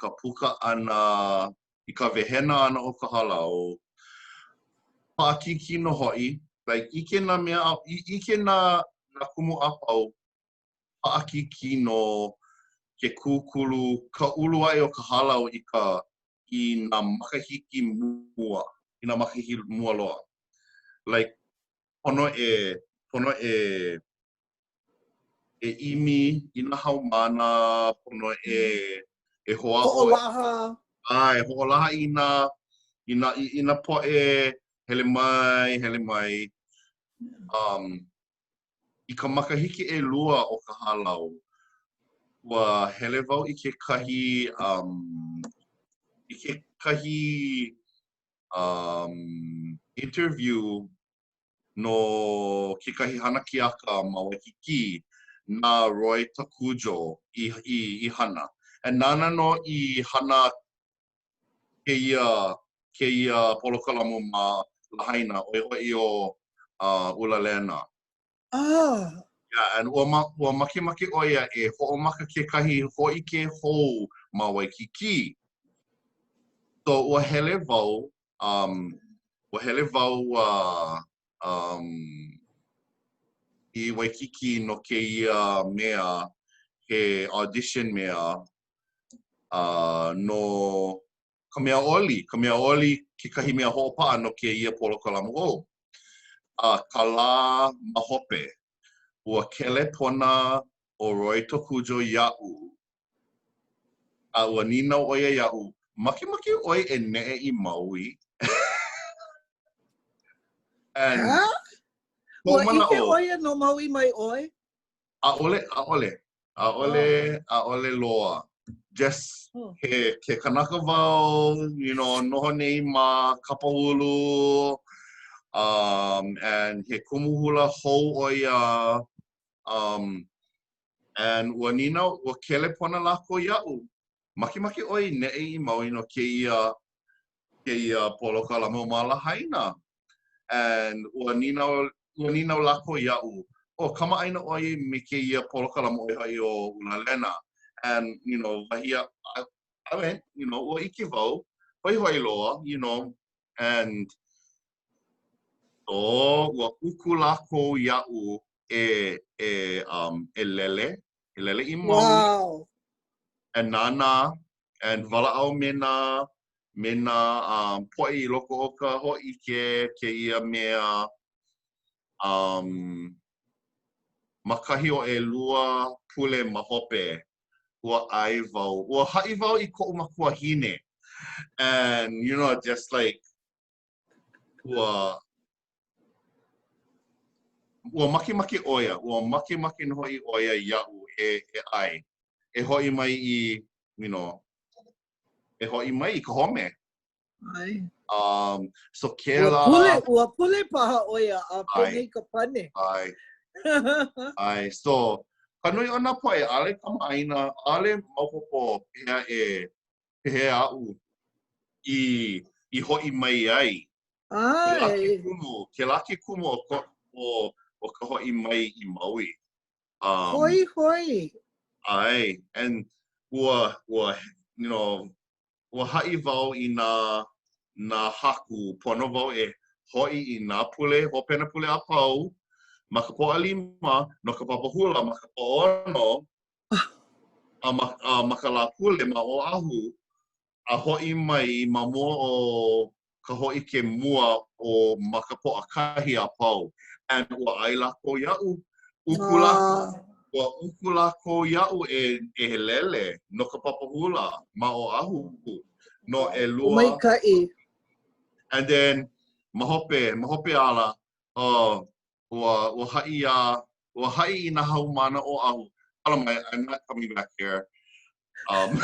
ka puka ʻana, i ka wehena ʻana o ka hālau, paʻakikī nō hoʻi, like, ʻike nā mea, ʻike nā, nā kumu a pau, paʻakikī nō ke kūkulu, ka ulu aʻe o ka hālau i ka, i nā makahiki mua, i nā makahiki mua loa. Like, pono e, pono e e ʻimi i nā haumāna, pono e e hoʻāʻo. Hoʻolaha. ʻAe, hoʻolaha i nā, i nā, i nā poʻe hele mai, hele mai. Um, i ka makahiki ʻelua o ka hālau, ua hele wau i kekahi, um, i kekahi um, interview no kekahi hana keaka ma Waikīkī na Roy Takujo i, i, i hana. And nāna nō i hana kēia, kēia polokalamu ma Lahaina, ʻo ia hoʻi ʻo uh, Ulalena. Ah. Yeah, and ua, ma, ua makemake ʻo ia e hoʻomaka kekahi hōʻike hou ma Waikīkī. So ua hele wau, um, ua hele wau uh, um, i Waikiki no kēia mea, he audition mea uh, no ka mea oli, ka mea oli kekahi mea hoʻopaʻa no kēia polokalamu hou. A ka lā ma hope, ua kelepona ʻo Roy Tokujo iaʻu, a ua nīnau ʻo ia iaʻu, makemake ʻoe e neʻe i Maui? And, huh? Ua ʻike ʻo ia no Maui mai ʻoe? ʻAʻole, ʻaʻole. ʻAʻole, oh. ʻaʻole loa. Just oh. he, he kanaka wau, you know, noho nei ma Kapahulu, um, and he kumu hula hou ʻo ia, um, and ua nīnau, ua kelepona lākou iaʻu, makemake ʻoe i neʻe i Maui no kēia, kēia polokalamu ma Lahaina. And ua nīnau, ua nīnau lākou iaʻu, oh, kamaʻāina ʻoe me kēia polokalamu ʻo ia hoʻi ʻo ʻUlalena. And, you know, wahi a, I, I went, you know, ua ʻike wau, hoihoi loa, you know, and so, ua uku lākou iaʻu e, e, um, e lele, e lele i Maui. Wow. And nānā, and walaʻau me nā, me nā um, poʻe i loko o ka hōʻike kēia mea um, ma kahi o ʻelua pule ma hope, ua ʻae wau. Ua haʻi wau i koʻu makuahine. And, you know, just like, ua, ua makemake ʻo ia, ua makemake nō hoʻi ʻo ia iaʻu e, e ʻae, e hoʻi mai i, you know, e hoʻi mai i ka home. ʻAe. Um, so kēlā... Ua pule, ua pule paha ʻo ia a penei ka pane. ʻAe. ʻAe. So, ka nui o nā poʻe, ʻaʻole kamaʻāina, ʻaʻole maopopo pehea e, pehea aʻu i, i hoʻi mai ai. ʻAe. Kēlā ke kumu, kēlā ke kumu o, ko, o, o ka hoʻi mai i Maui. Um, Hoihoi. ʻAe, and ua, ua, you know, ua haʻi wau i nā, nā haku, pono wau e hoʻi i nā pule, hopena pule a pau, ma ka Pōʻalima, no ka papa hula ma ka Pōʻaono, a ma, a ma ka Lāpule ma Oʻahu, a hoʻi mai ma mua o ka hōʻike mua o ma ka Pōʻakahi a pau. And ua ʻae lākou iaʻu. Uku lākou, ua uku lākou iaʻu e, e lele no ka papa hula ma Oʻahu no ʻelua. Maikaʻi. And then, ma hope, ma hope ala, uh, ua, ua haʻi iā, ua haʻi i nā haumāna o Oʻahu, hala mai, I'm not coming back here. Um,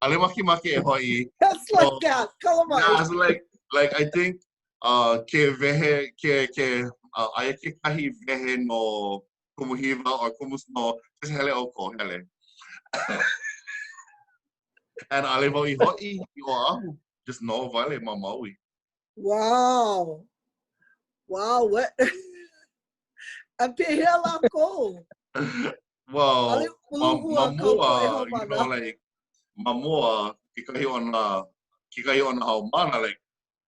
ʻaʻole makemake e hoʻi. Just like so, that, kala mai. Yeah, so like, like I think, uh, ke wehe, ke, ke, uh, aia kekahi wehe no Kumu Hiwa or Kumu Snow, just hele ʻoukou, hele. And ʻaʻole wau i hoʻi i Oʻahu, just noho wale ma Maui. Wow. Wow. What? A pehea lākou? Well, ma, ma mua, you know, like, ma mua, kekahi o nā, kekahi o nā haumāna, like,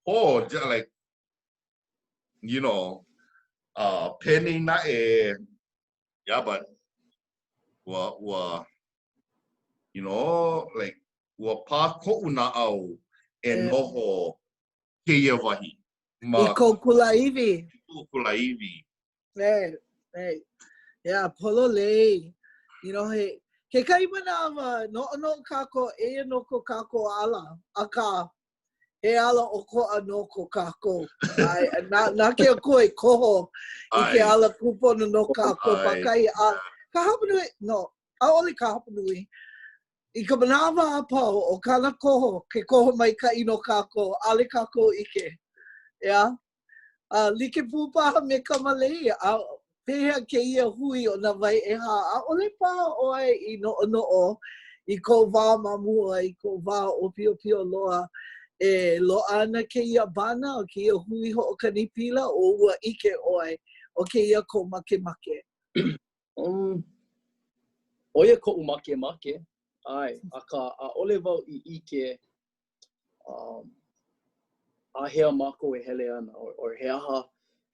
oh, like, you know, uh, penei naʻe, yeah, but, ua, ua, you know, like, ua pā koʻu naʻau e noho kēia wahi. Ma, I kou kulāiwi. I koʻu kulāiwi. Hey, hey. Yeah, pololei. You know, he, kekahi manawa, noʻonoʻo kākou, eia nō ko kākou ala, akā, he ala ʻokoʻa nō ko kākou. ʻAe, na, na ke Akua e koho i ke ala kūpono no kākou pākahi. A ka hapanui, no, ʻaʻole ka hapanui, I ka manawa a pau o kāna koho, ke koho maikaʻi no kākou, ʻaʻole kākou ʻike. ʻEā? A like pū paha me Kamalei, a pehea kēia hui o Nā Wai ʻEhā, ʻaʻole paha ʻoe i noʻonoʻo i kou wā ma mua, i kou wā ʻōpiopio loa, e loaʻa ana kēia bāna, o kēia hui hoʻokani pila, o ua ʻike ʻoe, ʻo kēia kou makemake? Um, ʻo ia koʻu makemake, ʻae, akā ʻaʻole wau i ʻike. Um, āhea mākou e hele ana, or, or he aha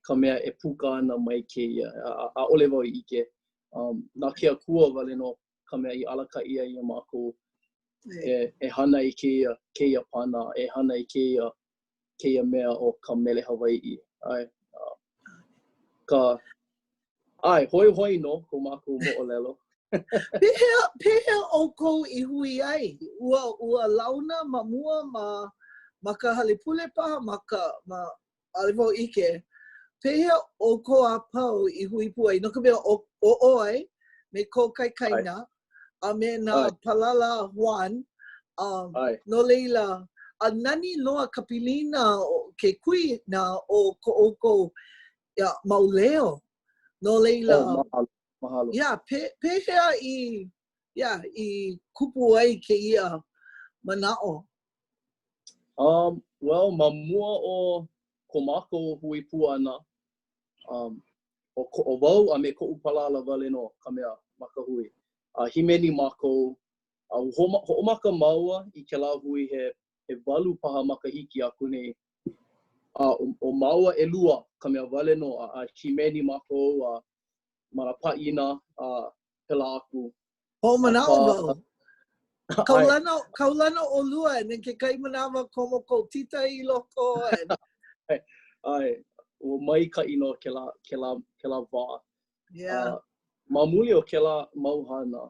ka mea e puka ana mai kēia. ʻAʻole wau i ʻike. Um, na ke Akua wale nō ka mea i alakaʻi ai iā mākou e, e hana i kēia, kēia pana, e hana i kēia, kēia mea ʻo ka mele Hawaiʻi. ʻAe, uh, ka, ʻae, hoihoi nō ko mākou moʻolelo. Pehea, pehea ʻoukou i hui ai? Ua, ua launa ma mua ma, ma ka hale pule paha, ma ka, ma, ʻaʻole wau ʻike. Pehea ʻoukou a pau i hui pū ai? No ka mea, ʻo, ʻo ʻoe me kou kaikaina a me nā palala Juan, um, no laila, a nani loa ka pilina o ke kuina o ko ʻoukou yeah, mau leo. No laila, oh, mahalo. Mahalo. Yeah, pe, pehea i, yeah, i kupu ai kēia manaʻo? Um, well, ma mua o ko mākou hui pū ʻana, um, ʻo, ʻo wau a me koʻu palala wale nō ka mea ma ka hui. A hīmeni mākou, a ua hoʻomaka māua i kēlā hui he ʻewalu paha makahiki aku nei. A ʻo, ʻo māua ʻelua ka mea wale nō a, a hīmeni mākou a ma nā pāʻina a pēlā aku. Hoʻomanaʻo wau. Kaulana, kaulana ʻolua, and then kekahi manawa komo kou tita i loko. And... ʻAe, ua maikaʻi nō kēlā, kēlā, kēlā wā. Yeah. Uh, ma muli o kēlā mau hana,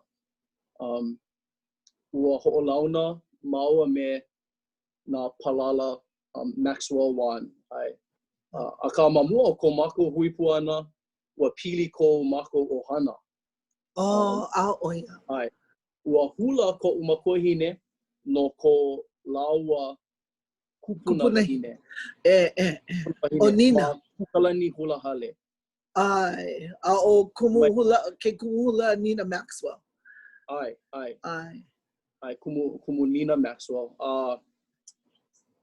um, ua hoʻolauna māua me nā palala um, Maxwell Juan. ʻAe. Uh, akā ma mua o ko mākou hui pū ʻana, ua pili ko mākou ʻohana. Oh, um, a ʻo ia. ʻAe. Ua hula koʻu makuahine no ko lāua kupuna wahine. E, e, e. ʻO Nina. Ma Kūkalani Hula Hale. ʻAe, a ʻo kumu hula, ke kumu hula Nina Maxwell. ʻAe, ʻae. ʻAe. ʻAe, kumu, kumu Nina Maxwell. A uh,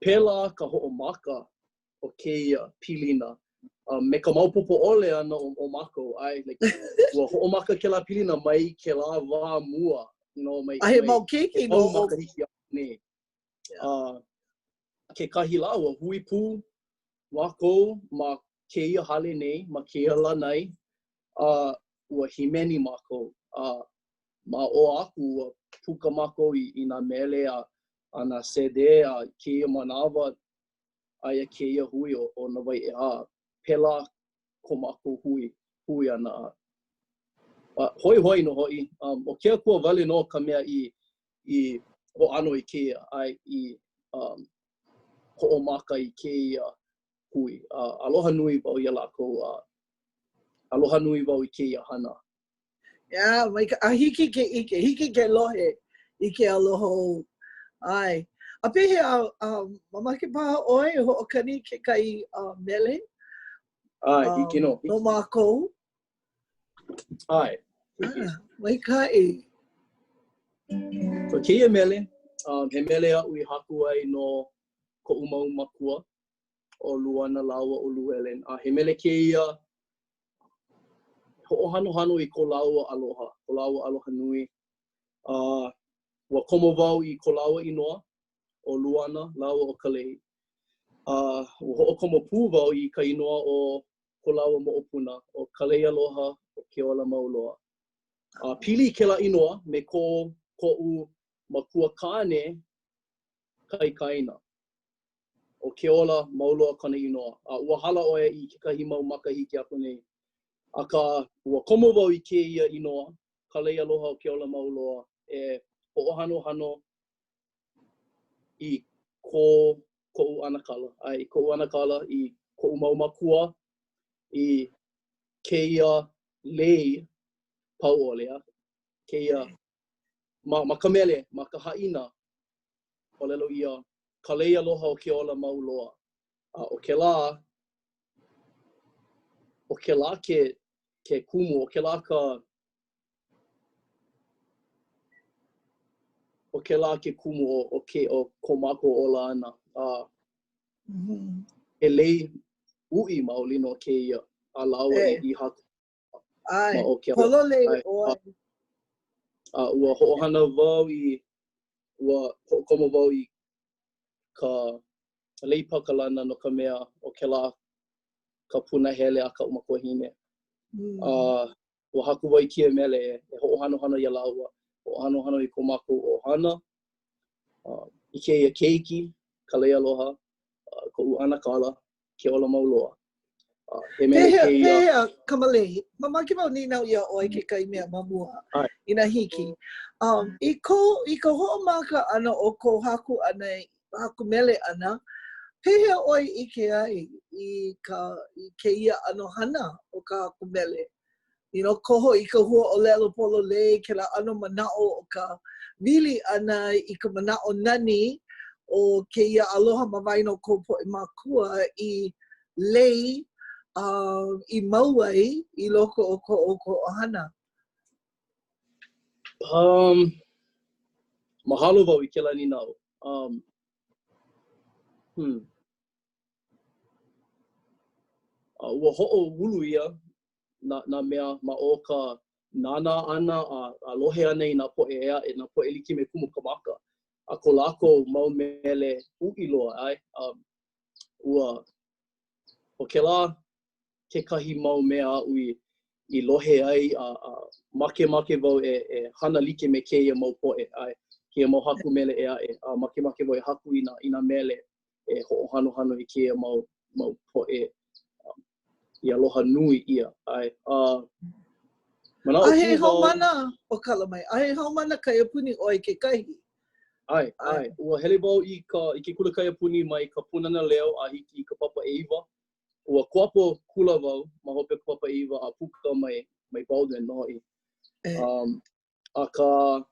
pēlā ka hoʻomaka o kēia pilina uh, me ka maopopo ʻole ʻana o, o mākou. ʻAe, like, ua hoʻomaka kēlā pilina mai kēlā wā mua. No, mai, a he mau keiki nō. Mau makahiki aku nei. A uh, kekahi lā, ua hui pū mākou ma kēia hale nei, ma kēia lānai, a uh, ua hīmeni mākou. A uh, ma ʻō aku, ua puka mākou i, i nā mele a, a nā CD a kēia manawa, aia kēia hui ʻo, ʻo Na Wai ʻEhā, pēlā ko mākou hui, hui ʻana. A, a hoihoi nō hoʻi, um, ʻo ke Akua wale nō ka mea i, i hōʻano i kēia, a i um, hoʻomaka i kēia hui. A aloha nui wau iā lākou, a aloha nui wau i kēia hana. Yeah, mai a hiki ke ʻike, hiki ke lohe i ke aloha ou. ʻAe. A pehea, um, mamake paha ʻoe e hoʻokani kekahi uh, mele? ʻAe, um, hiki nō. No mākou? ʻAe, hiki. Ah, maikaʻi. So kēia mele, um, he mele aʻu i haku ai no koʻu mau makua, ʻo Luana lāua ʻo Llewellyn. A he mele kēia hoʻohanohano i ko lāua aloha, ko lāua aloha nui. A ua komo wau i ko lāua inoa, ʻo Luana lāua ʻo Kalei. A ua hoʻokomo pū wau i ka inoa o ko lāua moʻopuna, ʻo Kaleialoha o Keola Mau Loa. A pili kēlā inoa me ko koʻu makua kāne kaikaina. ʻO Keola Mau Loa kona inoa, a ua hala ʻo ia i kekahi mau makahiki aku nei. Akā, ua komo wau i kēia inoa, Kaleialoha o Keola Mau Loa, e hoʻohanohano i ko koʻu ʻanakala, a i koʻu ʻanakala, i koʻu mau mākua, i kēia lei pau ʻole, a kēia, ma, ma ka mele, ma ka haʻina, ʻōlelo ʻia, Ka lei aloha o ke ola mau loa. A ʻo kēlā, ʻo kēlā ke, ke kumu, ʻo kēlā ka, ʻo kēlā ke kumu o, o ke, o ko mākou ola ʻana. A mm -hmm. he lei uʻi maoli nō kēia a lāua i, i haku. ʻAe, pololei ʻoe. A ua hoʻohana wau i, ua hoʻokomo wau i. ka lei pakalana no ka mea ʻo kēlā ka punahele a kaʻu makuahine. Mm. A ua haku wau i kēia mele e, e hoʻohanohano iā lāua, hoʻohanohano i ko mākou ʻohana, uh, i kēia keiki, ka lei aloha, uh, koʻu ʻanakala, ke ola mau loa. Uh, he mele pehea, kēia... Pehea, Kamalei, mamake wau nīnau iā ʻoe kekahi mea ma mua, ʻAe. inā hiki. Um, i, ko, I ka hoʻomaka ʻana o kou haku ʻana, haku mele ʻana, pehea ʻoe ʻike ai i ka i kēia ʻano hana o ka haku mele? You know, koho i ka huaʻōlelo pololei, kēlā ʻano manaʻo o ka wili ʻana i ka manaʻo nani o kēia aloha ma waena o kou poʻe mākua i lei uh, i mau ai i loko o ko ʻoukou ʻohana. Um, mahalo wau i kēlā nīnau. Um, hmm. A ua hoʻoulu ʻia nā, nā mea ma o ka nānā ʻana a, a lohe ʻana i nā poʻe ʻē aʻe, nā poʻe like me Kumu Kamaka, a ko lākou mau mele uʻi loa, ʻae, um, ua, ʻo kēlā kekahi mau mea aʻu i, i lohe ai a, a makemake wau e, e hana like me kēia mau poʻe, ʻae, kēia mau haku mele ʻē aʻe, a makemake wau e haku i nā, i nā mele e hoʻohanohano i kēia mau, mau poʻe um, i aloha nui ʻia. ʻAe, a manaʻo A he haumana ʻo Kalamai, a he haumana kaiapuni ʻoe kekahi. ʻAe, ʻae. Ua hele wau i ka, i ke kula kaiapuni mai ka Pūnana Leo a hiki i ka papa ʻeiwa. Ua kuapo kula wau ma hope o ka papa ʻeiwa a puka mai, mai Baldwin nō hoʻi. Um, akā,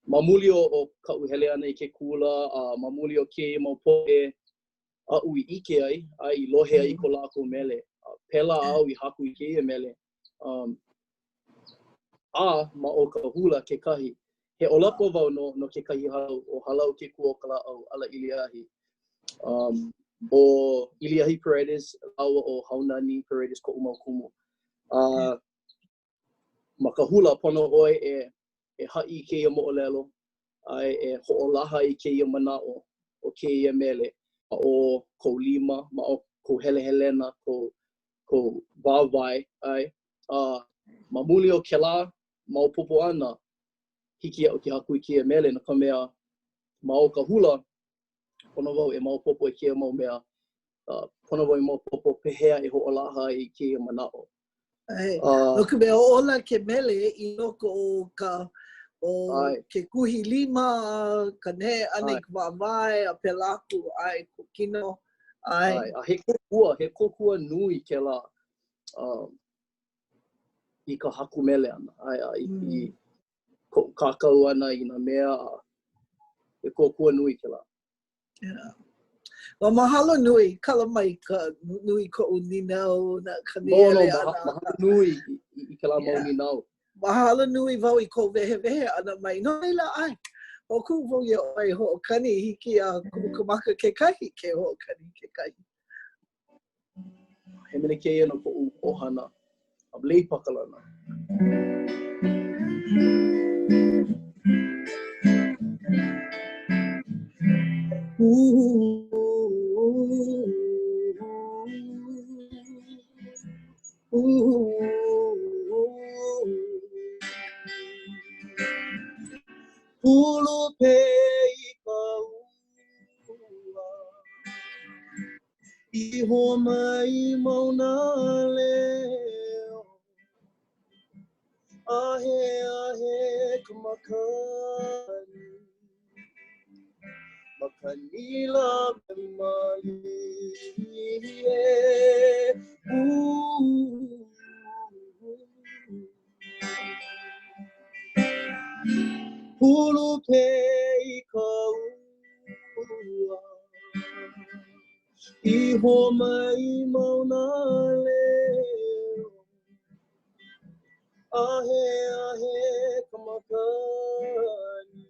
ma muli o, o kaʻu hele ʻana i ke kula, a ma muli o kēia mau poʻe aʻu i ʻike ai, a i lohe ai i ko lākou mele, a pēlā au i haku i kēia mele. Um, a ma o ka hula kekahi, he ʻōlapa wau no, no kekahi hālau, ʻo Hālau Ke Kūokalāʻau Ala ʻIliahi. Um, ʻo ʻIliahi Paredes lāua ʻo Haunani Paredes koʻu mau kumu. A ma ka hula, pono ʻoe e, e haʻi i kēia moʻolelo, a e, e hoʻolaha i kēia manaʻo o kēia mele ma o kou lima, ma o kou helehelena, kou, kou wāwae, ʻae. A ma muli o kēlā maopopo ʻana, hiki iaʻu ke haku i kēia mele, no ka mea, ma o ka hula, pono wau e maopopo i kēia mau mea. Uh, pono wau e maopopo pehea e hoʻolaha ai i kēia manaʻo. ʻAe. Uh, no ka mea, ola ke mele i loko o ka o ʻae. ke kuhi lima, ka neʻe ʻana i ka wāwae, a pēlā aku, ʻae, ko kino, ʻae. ʻAe, a he kōkua, he kōkua nui kēlā uh, i ka haku mele ʻana, ʻae, a i, mm. i koʻu kākau ʻana i nā mea, a he kōkua nui kēlā. Yeah. Well, mahalo nui, kala mai ka nui koʻu nīnau na ka No, no, maha, mahalo nui i, i, i kēlā yeah. mau nīnau. Mahalo nui wau i kou wehewehe ʻana mai. No laila, ʻae, hoʻokuʻu wau iā ʻoe e hoʻokani, hiki iā Kumu Kamaka kekahi ke hoʻokani kekahi. He mele kēia no koʻu ʻohana a Lei Pakalana. Pulupe i ka ua Iho mai Maunaleo Aheahe ka makani Makani lawe malie Pulupe i ka ua Iho mai Maunaleo Aheahe ka makani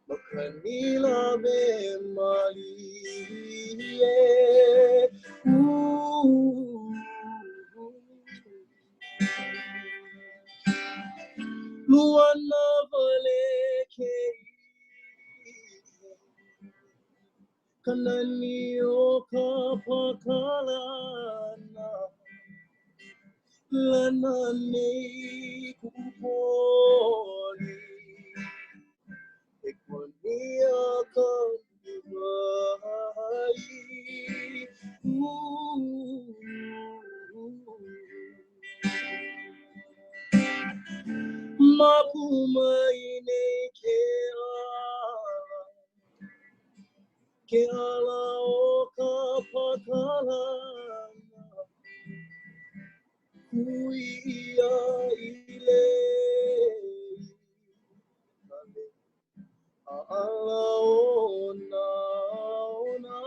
Makani lawe malie Luana wale ke Ka nani o ka pakalana Lana nei kuʻu poli E koni a ka wai Mapu mai nei ke ala Ke ʻala o ka pakalana Kui ʻia i lei Ka lei ʻaʻala onaona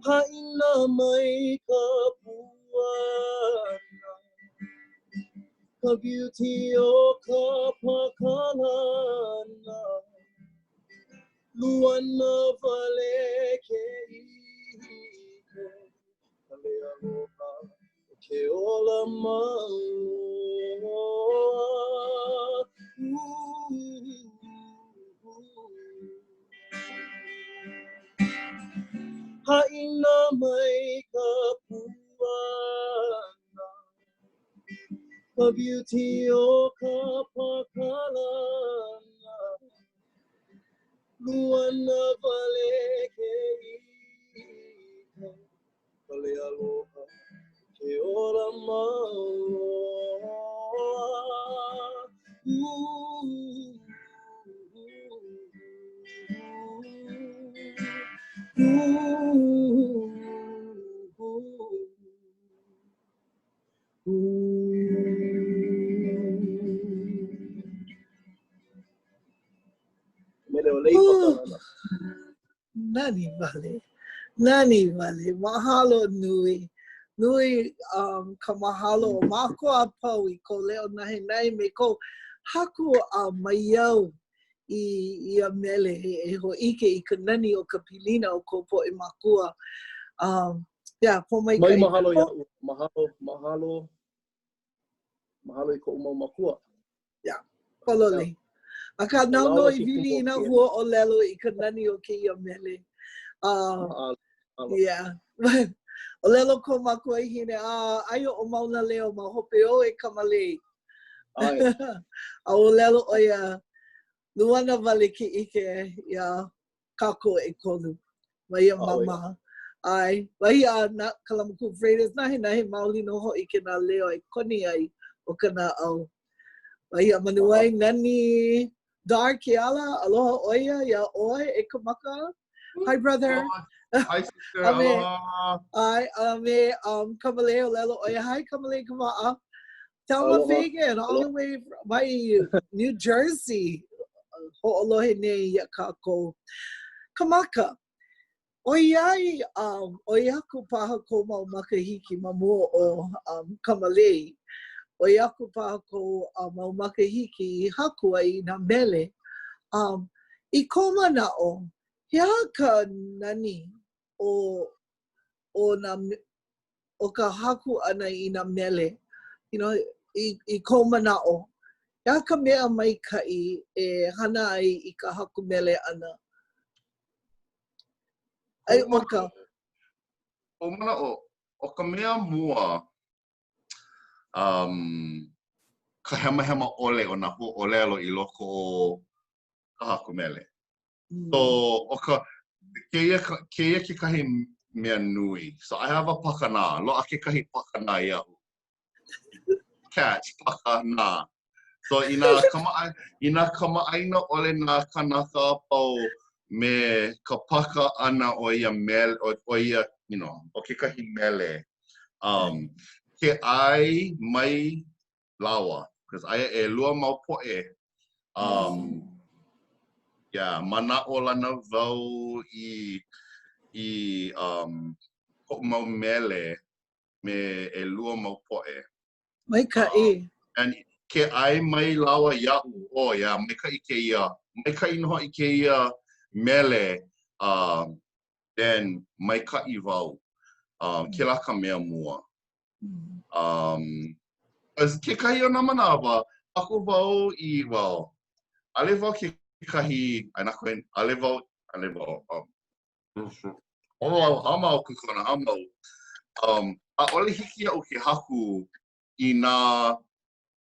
Haʻina mai ka puana Ka beauty o ka pakalana Luana wale ke ʻike Ka lei aloha o ke ola mau loa. Haʻina mai ka puana Ka beauty o ka pakalana Luana wale ke ʻike Ka lei aloha ke ola mau loa. Mele ʻo Lei Pakalana. Nani wale. Nani wale. Mahalo nui. Nui um, ka mahalo o mākou a pau i kou leo nahenahe me kou haku a maiau i ia mele e hōʻike i ka nani o ka pilina o kou poʻe mākua. Um, yeah, pōmaikaʻi. Mai mahalo iaʻu. Mahalo, mahalo, mahalo i koʻu mau mākua. Yeah, pololei. Akā, nāu nō i wili i nā hua ʻōlelo i ka nani o kēia mele. Uh, yeah. ʻŌlelo kō makuahine, a aia ʻo Maunaleo ma hope ou e Kamalei. A ʻōlelo ʻo ia, luana wale ke ʻike iā kākou ʻekolu. Wahi a Māmā. ʻAe, wahi a na Kalamakū Freitas, nahenahe maoli nō hoʻi kēnā leo e koni ai o ka naʻau. Wahi a Manuwai, nani Dar Keala, aloha ʻo ia iā ʻoe e Kamaka. Hi, brother. Hi, sister. A me, Aloha. ʻae, a me um, Kamalei, ʻōlelo ʻo ia, hi, Kamalei Kawaʻa. Thelma Aloha. Fagan, all the way mai New Jersey, hoʻolohe nei iā kākou. Kamaka, ʻoiai, um, ʻoi aku paha kou mau makahiki ma mua o um, Kamalei, ʻoi aku paha kou uh, mau makahiki i haku ai i nā mele. Um, i kou manaʻo, he aha ka nani o, o nā o ka haku ʻana i nā mele, you know, i, i kou manaʻo, he aha ka mea maikaʻi e hana ai i ka haku mele ʻana? Ai, ʻo ka... Koʻu manaʻo, ʻo ka mea mua, um, ka hemahema ʻole o nā huaʻōlelo i loko o ka haku mele. So, ʻo ka, kēia, kēia kekahi mea nui. So, I have a pakanā. Loaʻa kekahi pakanā iaʻu. Catch, pakanā. So, inā, kamaʻa, inā kamaʻāina ʻole nā kānaka a pau me ka paka ʻana o ia mele, o, o ia, you know, o kekahi mele, um, ke ʻae mai lawa, because aia ʻelua mau poʻe, um, yeah, manaʻolana wau i, i, um, koʻu mau mele me ʻelua mau poʻe. Maikaʻi. Um, and ke ʻae mai lawa iaʻu, oh yeah, maikaʻi kēia, maikaʻi nō hoʻi kēia mele, um, then maikaʻi wau. Um, kēlā ka mea mua. Um, kekahi o nā manawa, Haku wau i, well, ʻaʻole wau kekahi, ʻaʻole wau, ʻaʻole wau, um, um, ʻaʻole hiki iaʻu ke haku i nā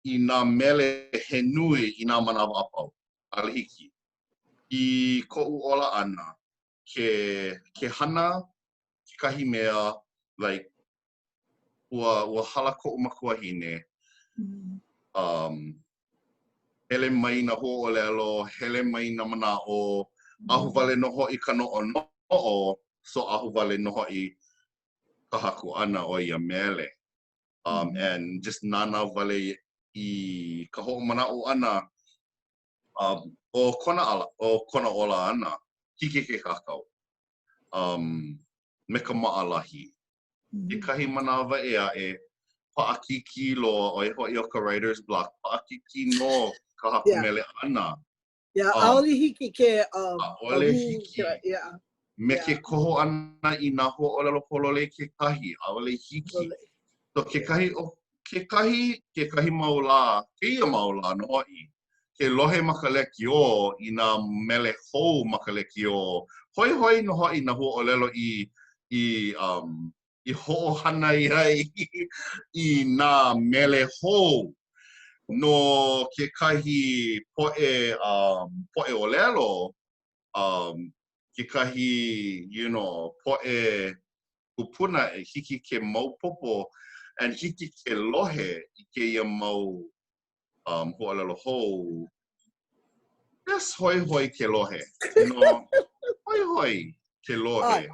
i nā mele he nui i nā manawa a pau. ʻAʻole hiki. I koʻu ola ʻana, ke ke hana kekahi mea, like, ua ua hala koʻu makuahine, um, hele mai nā huaʻōlelo, hele mai nā manaʻo, ahuwale nō hoʻi ka noʻonoʻo, so ahuwale nō hoʻi ka haku ʻana o ia mele. Um, and just nānā wale i ka hoʻomanaʻo ʻana um, o kona ala, o kona ola ʻana, hiki ke kākau. Um, me ka maʻalahi. Kekahi manawa ʻē aʻe, paʻakikī loa, ʻo ia hoʻi ʻo ka writer's block, paʻakikī nō ka haku Yeah. mele ʻana. Yeah, Um, ʻaʻole hiki ke um, ʻaʻole hiki. Yeah. Me Yeah. ke koho ʻana i nā huaʻōlelo pololei kekahi, ʻaʻole hiki. So kekahi, o, kekahi, kekahi mau lā, kēia mau lā nō hoʻi, ke lohe ma ka lekiō i nā mele hou ma ka lekiō, hoihoi nō hoʻi nā huaʻōlelo i, i, um, i hoʻohana ai i nā mele hou no kekahi poʻe, um, poʻe ʻōlelo, um, kekahi, you know, poʻe kupuna e hiki ke maopopo and hiki ke lohe i kēia mau um, huaʻōlelo hou, just hoihoi ke lohe. You know, hoihoi ke lohe.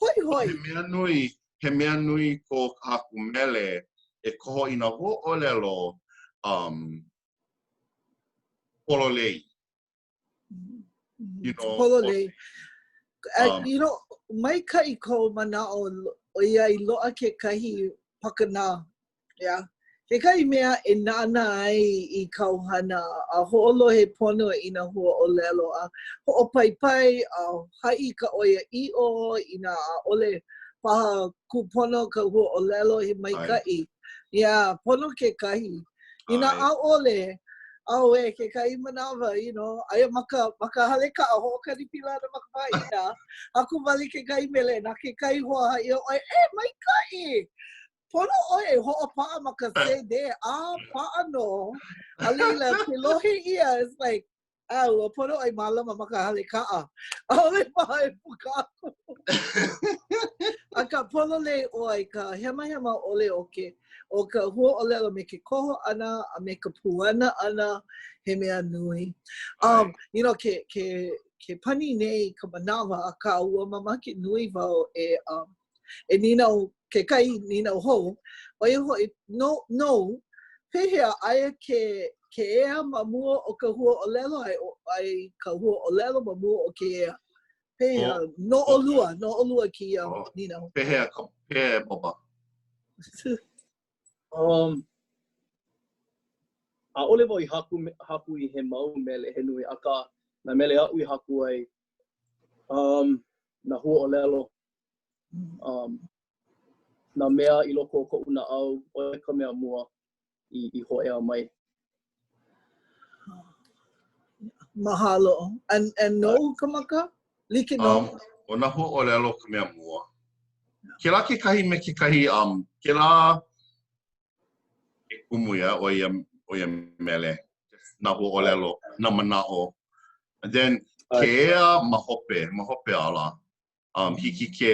Hoihoi. He mea nui, he mea nui ko ka haku mele e koho i nā huaʻōlelo um, pololei. You know, Pololei. Um, you know, maikaʻi kou manaʻo ʻoiai loaʻa kekahi pakanā, yeah. Kekahi mea e nānā ai i kāu hana a hoʻolohe pono i nā huaʻōlelo a hoʻopaipai a haʻi i ka ʻoiaʻiʻo inā ʻaʻole paha kūpono ka huaʻōlelo he maikaʻi. Yeah, pono kekahi. Inā ʻaʻole, auē, kekahi manawa, you know, aia ma ka, ma ka hale kaʻa, hoʻokani pila ana ma ka pāʻina, haku wale kekahi mele, na kekahi hoa haʻi iā ʻoe, e, maikaʻi! Pono ʻoe e hoʻopaʻa ma ka CD, a paʻa nō. A laila, ke lohe ʻia, it's like, A ua pono ʻoe mālama ma ka hale kaʻa. ʻAʻole paha e puka aku. Akā pololei ʻoe i ka hemahema ʻole o ke o ka huaʻōlelo me ke koho ʻana a me ka puana ʻana he mea nui. Um, you know, ke, ke, ke pani nei ka manawa, akā ua mamake nui wau e um, e nīnau kekahi nīnau hou, ʻo ia hoʻi, no, nou, pehea aia ke, ke ea ma mua o ka huaʻōlelo a i, a i ka huaʻōlelo ma mua o ke ea? Pehea, oh, no ʻolua, no ʻolua kēia oh, nīnau. Pehea ka, pehea Bubba? Um, ʻaʻole wau i haku, haku i he mau mele he nui, akā, nā mele aʻu i haku ai, um, nā huaʻōlelo um, nā mea i loko o koʻu naʻau, ʻo ia ka mea mua i, i hōʻea mai. Mahalo. And, and nou, Kamaka? Like nō? Um, ʻo nā huaʻōlelo ka mea mua. Kēlā kekahi me kekahi, um, kēlā ke kumu ia, o ia, o ia mele, nā huaʻōlelo, nā manaʻo. And then, ke ea ma hope, ma hope ala, Um, hiki ke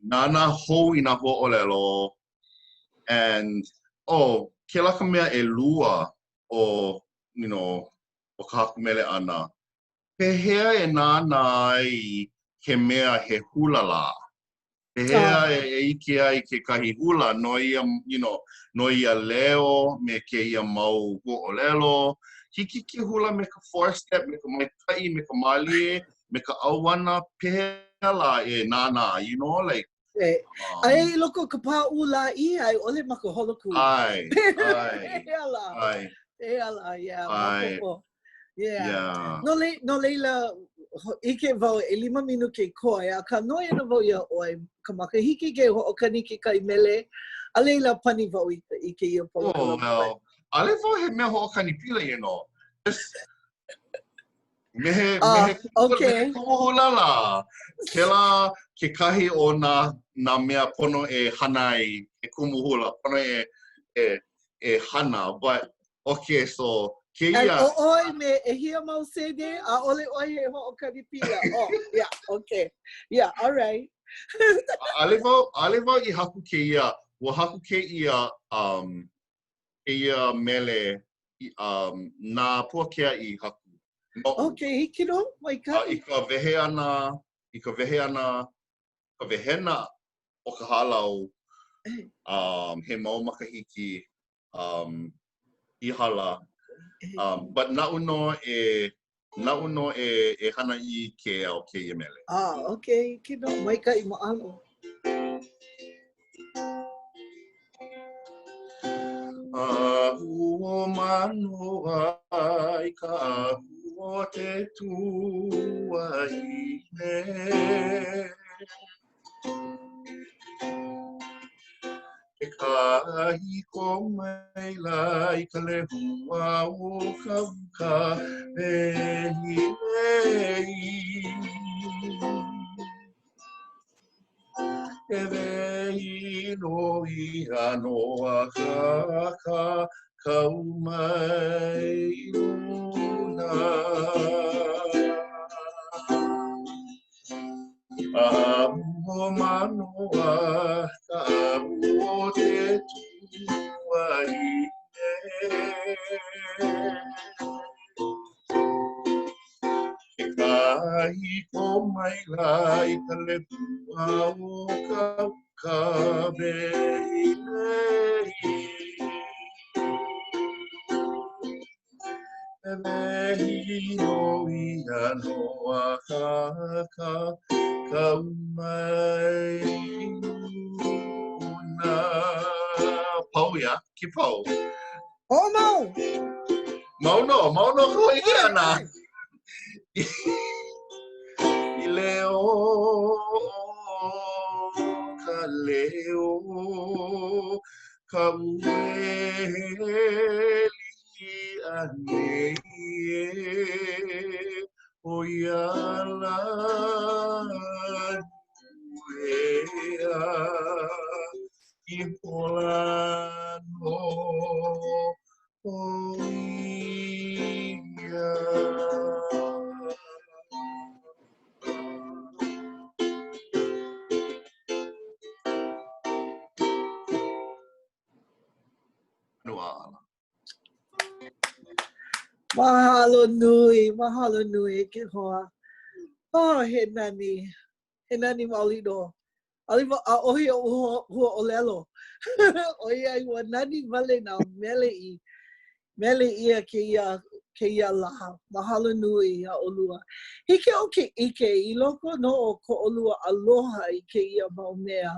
nānā hou i nā huaʻōlelo and, oh, kēlā ka mea ʻelua o, you know, o ka haku mele ʻana. Pehea e nānā ai he mea he hula lā? Pehea e, e ʻike ai kekahi hula no ia, you know, no ia leo me kēia mau huaʻōlelo? Hiki ke hula me ka four step, me ka maikaʻi, me ka mālie, me ka ʻauana, pehea lā e nānā, you know, like. E, um, aia i loko o ka pāʻū lāʻī, a i ʻole ma ka holokū. ʻAe, ʻae. Pehea lā? ʻAe. Pehea lā, yeah, ʻAe. maopopo. Yeah. Yeah. No, le, no leila, ʻike wau, ʻelima minuke koe, akā noi ana wau iā ʻoe, Kamaka, hiki ke hoʻokani kekahi mele, a laila pani wau i, i kēia polokalamu. Oh, well. ʻaʻole wau he mea hoʻokani pila, you know. Just me he, me he, okay. me he kumu hula lā. Kēlā kekahi o nā, nā mea pono e hana ai ke kumu hula, pono e, e, e hana. But, okay, so, kēia... And ʻo ʻoe me ʻehia mau sēdē, ʻaʻole ʻoe he hoʻokani pila. Oh, yeah, okay. Yeah, all right. ʻAʻole wau, ʻaʻole wau i haku kēia, ua haku kēia, um, kēia mele um, na Puakea i haku. Noʻu. Okay, hiki nō, maikaʻi. A i ka wehe ʻana, i ka wehe ʻana, ka wehena o ka hālau, um, he mau makahiki um, i hala. Um, but naʻu nō e, naʻu nō e, e hana i ke ea o kēia mele. Ah, okay, hiki nō, maikaʻi mahalo. Ahu o Manoa i ka ahu o te tuahine. Ke kāhiko maila i ka lehua o ka uka wehiwehi. E wehi nō ia nō akāka kau mai i luna. Ahu o Manoa, ka ahu o te tuahine. Ke kāhiko maila i ka lehua o ka uka wehiwehi. E wehi nō ia nō akāka kau mai i luna. Pau ia, ke pau. Hoʻomau! Mau nō, mau nō ka hōʻike ʻana. I leo ka leo ka ueli anei e o ia lā ea ihola nō ʻo ia. Mahalo nui, mahalo nui e ke hoa. Oh, he nani. He nani maoli nō. ʻAʻole wau, ʻaʻohe oʻu huaʻōlelo. ʻOiai ua nani wale nā mele i mele ʻia kēia, kēia lā. Mahalo nui iā ʻolua. Hiki iaʻu ke ʻike i loko nō o ko ʻolua aloha i kēia mau mea,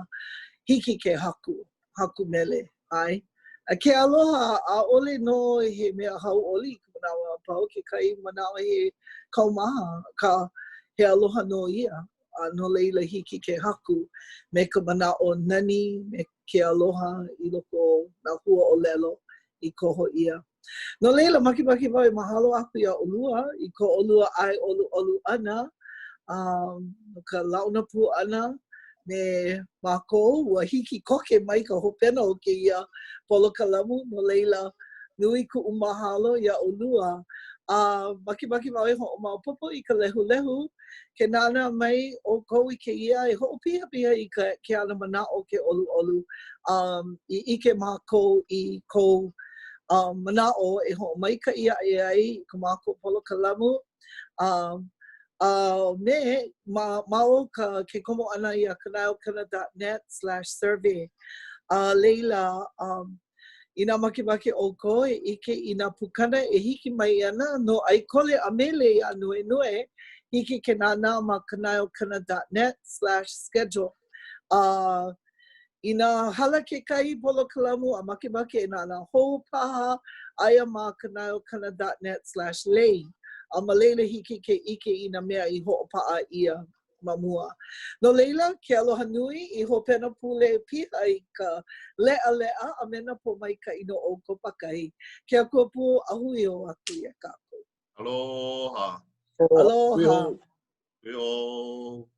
hiki ke haku, haku mele, ʻae. A ke aloha, ʻaʻole nō he mea hauʻoli i ka manawa a pau, kekahi manawa he kaumaha, akā he aloha nō ia. A no laila hiki ke haku me ka manaʻo nani, me ke aloha i loko o nā huaʻōlelo i koho ʻia. No laila, makemake wau e mahalo aku iā ʻolua i ko ʻolua ʻae ʻoluʻolu ʻana um, no ka launa pū ʻana me mākou. Ua hiki koke mai ka hopena o kēia polokalamu, no laila, nui kuʻu mahalo iā ʻolua. A makemake wau e hoʻomaopopo i ka lehulehu Ke nānā mai ʻoukou i kēia, e hoʻopihapiha i ka, ke ana manaʻo ke ʻoluʻolu, um, i ʻike mākou i kou um, manaʻo e hoʻomaikaʻi aʻe ai i ko mākou polokalamu, um, a me ma, ma o ka, ke komo ʻana iā kanaeokana.net slash survey. A laila, um, Inā makemake ʻoukou e ʻike i nā pukana e hiki mai ana no ʻAikole a me Lei Ānuenue, hiki ke nānā ma kanaeokana.net slash schedule. A inā hala kekahi polokalamu a makemake e nānā hou paha, aia ma kanaeokana.net slash lei. A ma laila hiki ke ʻike i nā mea i hoʻopaʻa ʻia. ma mua. No laila, ke aloha nui i hopena pule piha i ka leʻaleʻa a me nā pōmaikaʻi no ʻoukou pākahi. Ke Akua pū a hui hou aku iā kākou. Aloha. Aloha. Hui hou.